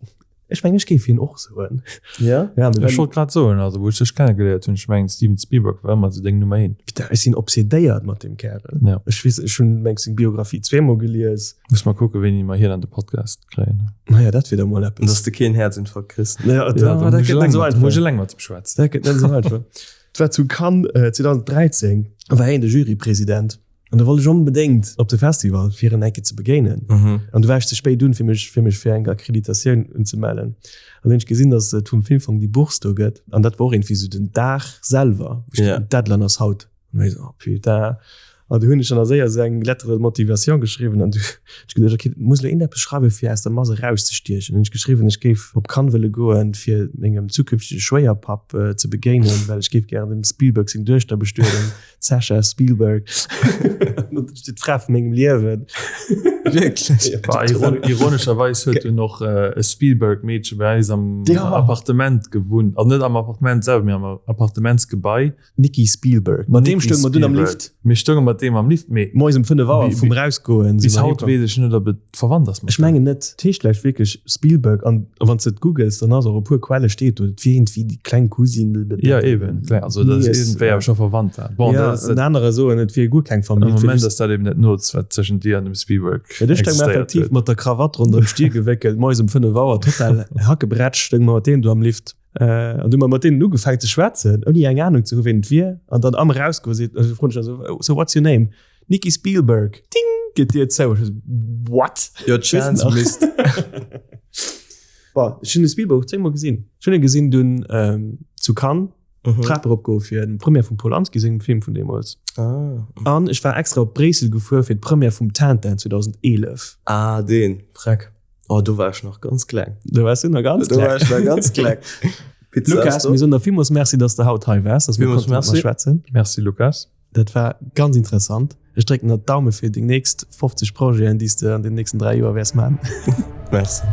Ech mengen ech géif hien och soen. Ja? Ja, mee Ech wollt grad soen, also wou ech dech kennegeléiert hunn, ech mengen Steven Spielberg war ëmmer sou deng Nummer eent. Putain, ech sinn obsedéiert mat deem Kärel. Ja. Ech weess, ech hunn meng seng Biografie zweemol gelies. Muss mal kucken, wéini mer hien an de Podcast kréien. Naja, dat wier da mol eppes. Dass de keen Häerzinfarkt kriss. Ja, Ja, da, da dat muss ech gëtt net eleng esou mat, muss ech einfach. eleng mat him schwätzen. Dat gëtt net esou einfach. Et war zu Cannes 2013, war hien de Jurypresident. An da wollt ech onbedéngt op de Festival, fir en eng Kéier ze begéinen. An du war ech ze spéit un, fir mech, fir mech fir eng Akkreditatioun unzemellen. An dunn hunn ech gesinn, dass et vum Filmfong déi Bourse do gëtt. An dat war och iergendwéi sou den Dag selwer. Ech Ja. D'Deadline ass haut. An ech sou, oh putain. An du hunn ech dann a séier sou eng Lettre de motivation geschriwwen. An du hunn ech geduecht, okay, et muss elo een eppes schreiwen, fir aus der Mass erauszestiechen. Hunn ech geschriwwen, ech géif op Cannes wëlle goen, fir mengem zukünftege Schwéierpapp ze begéinen, well ech géif gären dem Spielberg seng Duechter bestueden. D'Sasha Spielberg. D'Fra vu mengem Liewen. Wierklech? Ironescherweis huet dunn och e Spielberg-Meedche bei eis am Ja. Appartement gewunnt. Also net am Appartement selwer, mee am Appartementsgebai. Nicky Spielberg. Mat deem Nicky stounge mer dunn am Spielberg. Lift. Mir stounge mat deem am Lift, mee Moies um 5 Auer Bi- vum bi- Rausgoen si bis mer haut heemkomm. weess ech net, ob et verwannt ass mat Ech mengen net. Et heescht vläicht wierklech Spielberg an wann s de et googles, dann ass och e puer Quelle steet do, et wier iergendwéi déi kleng Cousine blablabla. Ja eben, kleng, also dat ass Niess, iergendwéi awer scho verwannt war. Bon, Ja, dat ass an dat, anerer soen, et wier guer keng am Famill. Et wier Moment just ass dat eben net Noz, wat tëschent dir an dem Spielberg Ja, du stoung mer existéiert effektiv huet. mat der Krawatt ronderëm d'Stier gewéckelt, moies um 5 Auer, total Hackebretsch, stoung mer mat deem do am Lift. An du hu mer mat deenen ugefaangen ze schwätzen, ouni eng Anung ze hu ween et wier. An dann am Erausgoe seet, also froen ech dann esou, So what's your name? Nicky Spielberg. Ding! Geet d'Dier zou. Ech esou, What? Your chance missed. Bon, ech hunn de Spielberg och zweemol gesinn. Ech hunn e gesinn dunn zu Cannes, d'Trap eropgoe fir d'Première vum Polanski sengem Film vun deemools. An ech war extra op Bréissel gefuer fir d'Première vum Tintin 2011. Ah, deen, freck. Oh, do war ech nach ganz kleng. Do waars du nach ganz Do kleng. war ech nach ganz kleng. Pizza Lukas, ass do. mir soen der villmools Merci, dass de haut hei waars, dass mir Villmools konnten mat Merci. schwätzen. Merci Lukas. Dat war ganz interessant. Ech drécken der d'Daume fir deng nächst 50 Projeten, déi s de an den nächsten 3 Joer wäers man. Merci.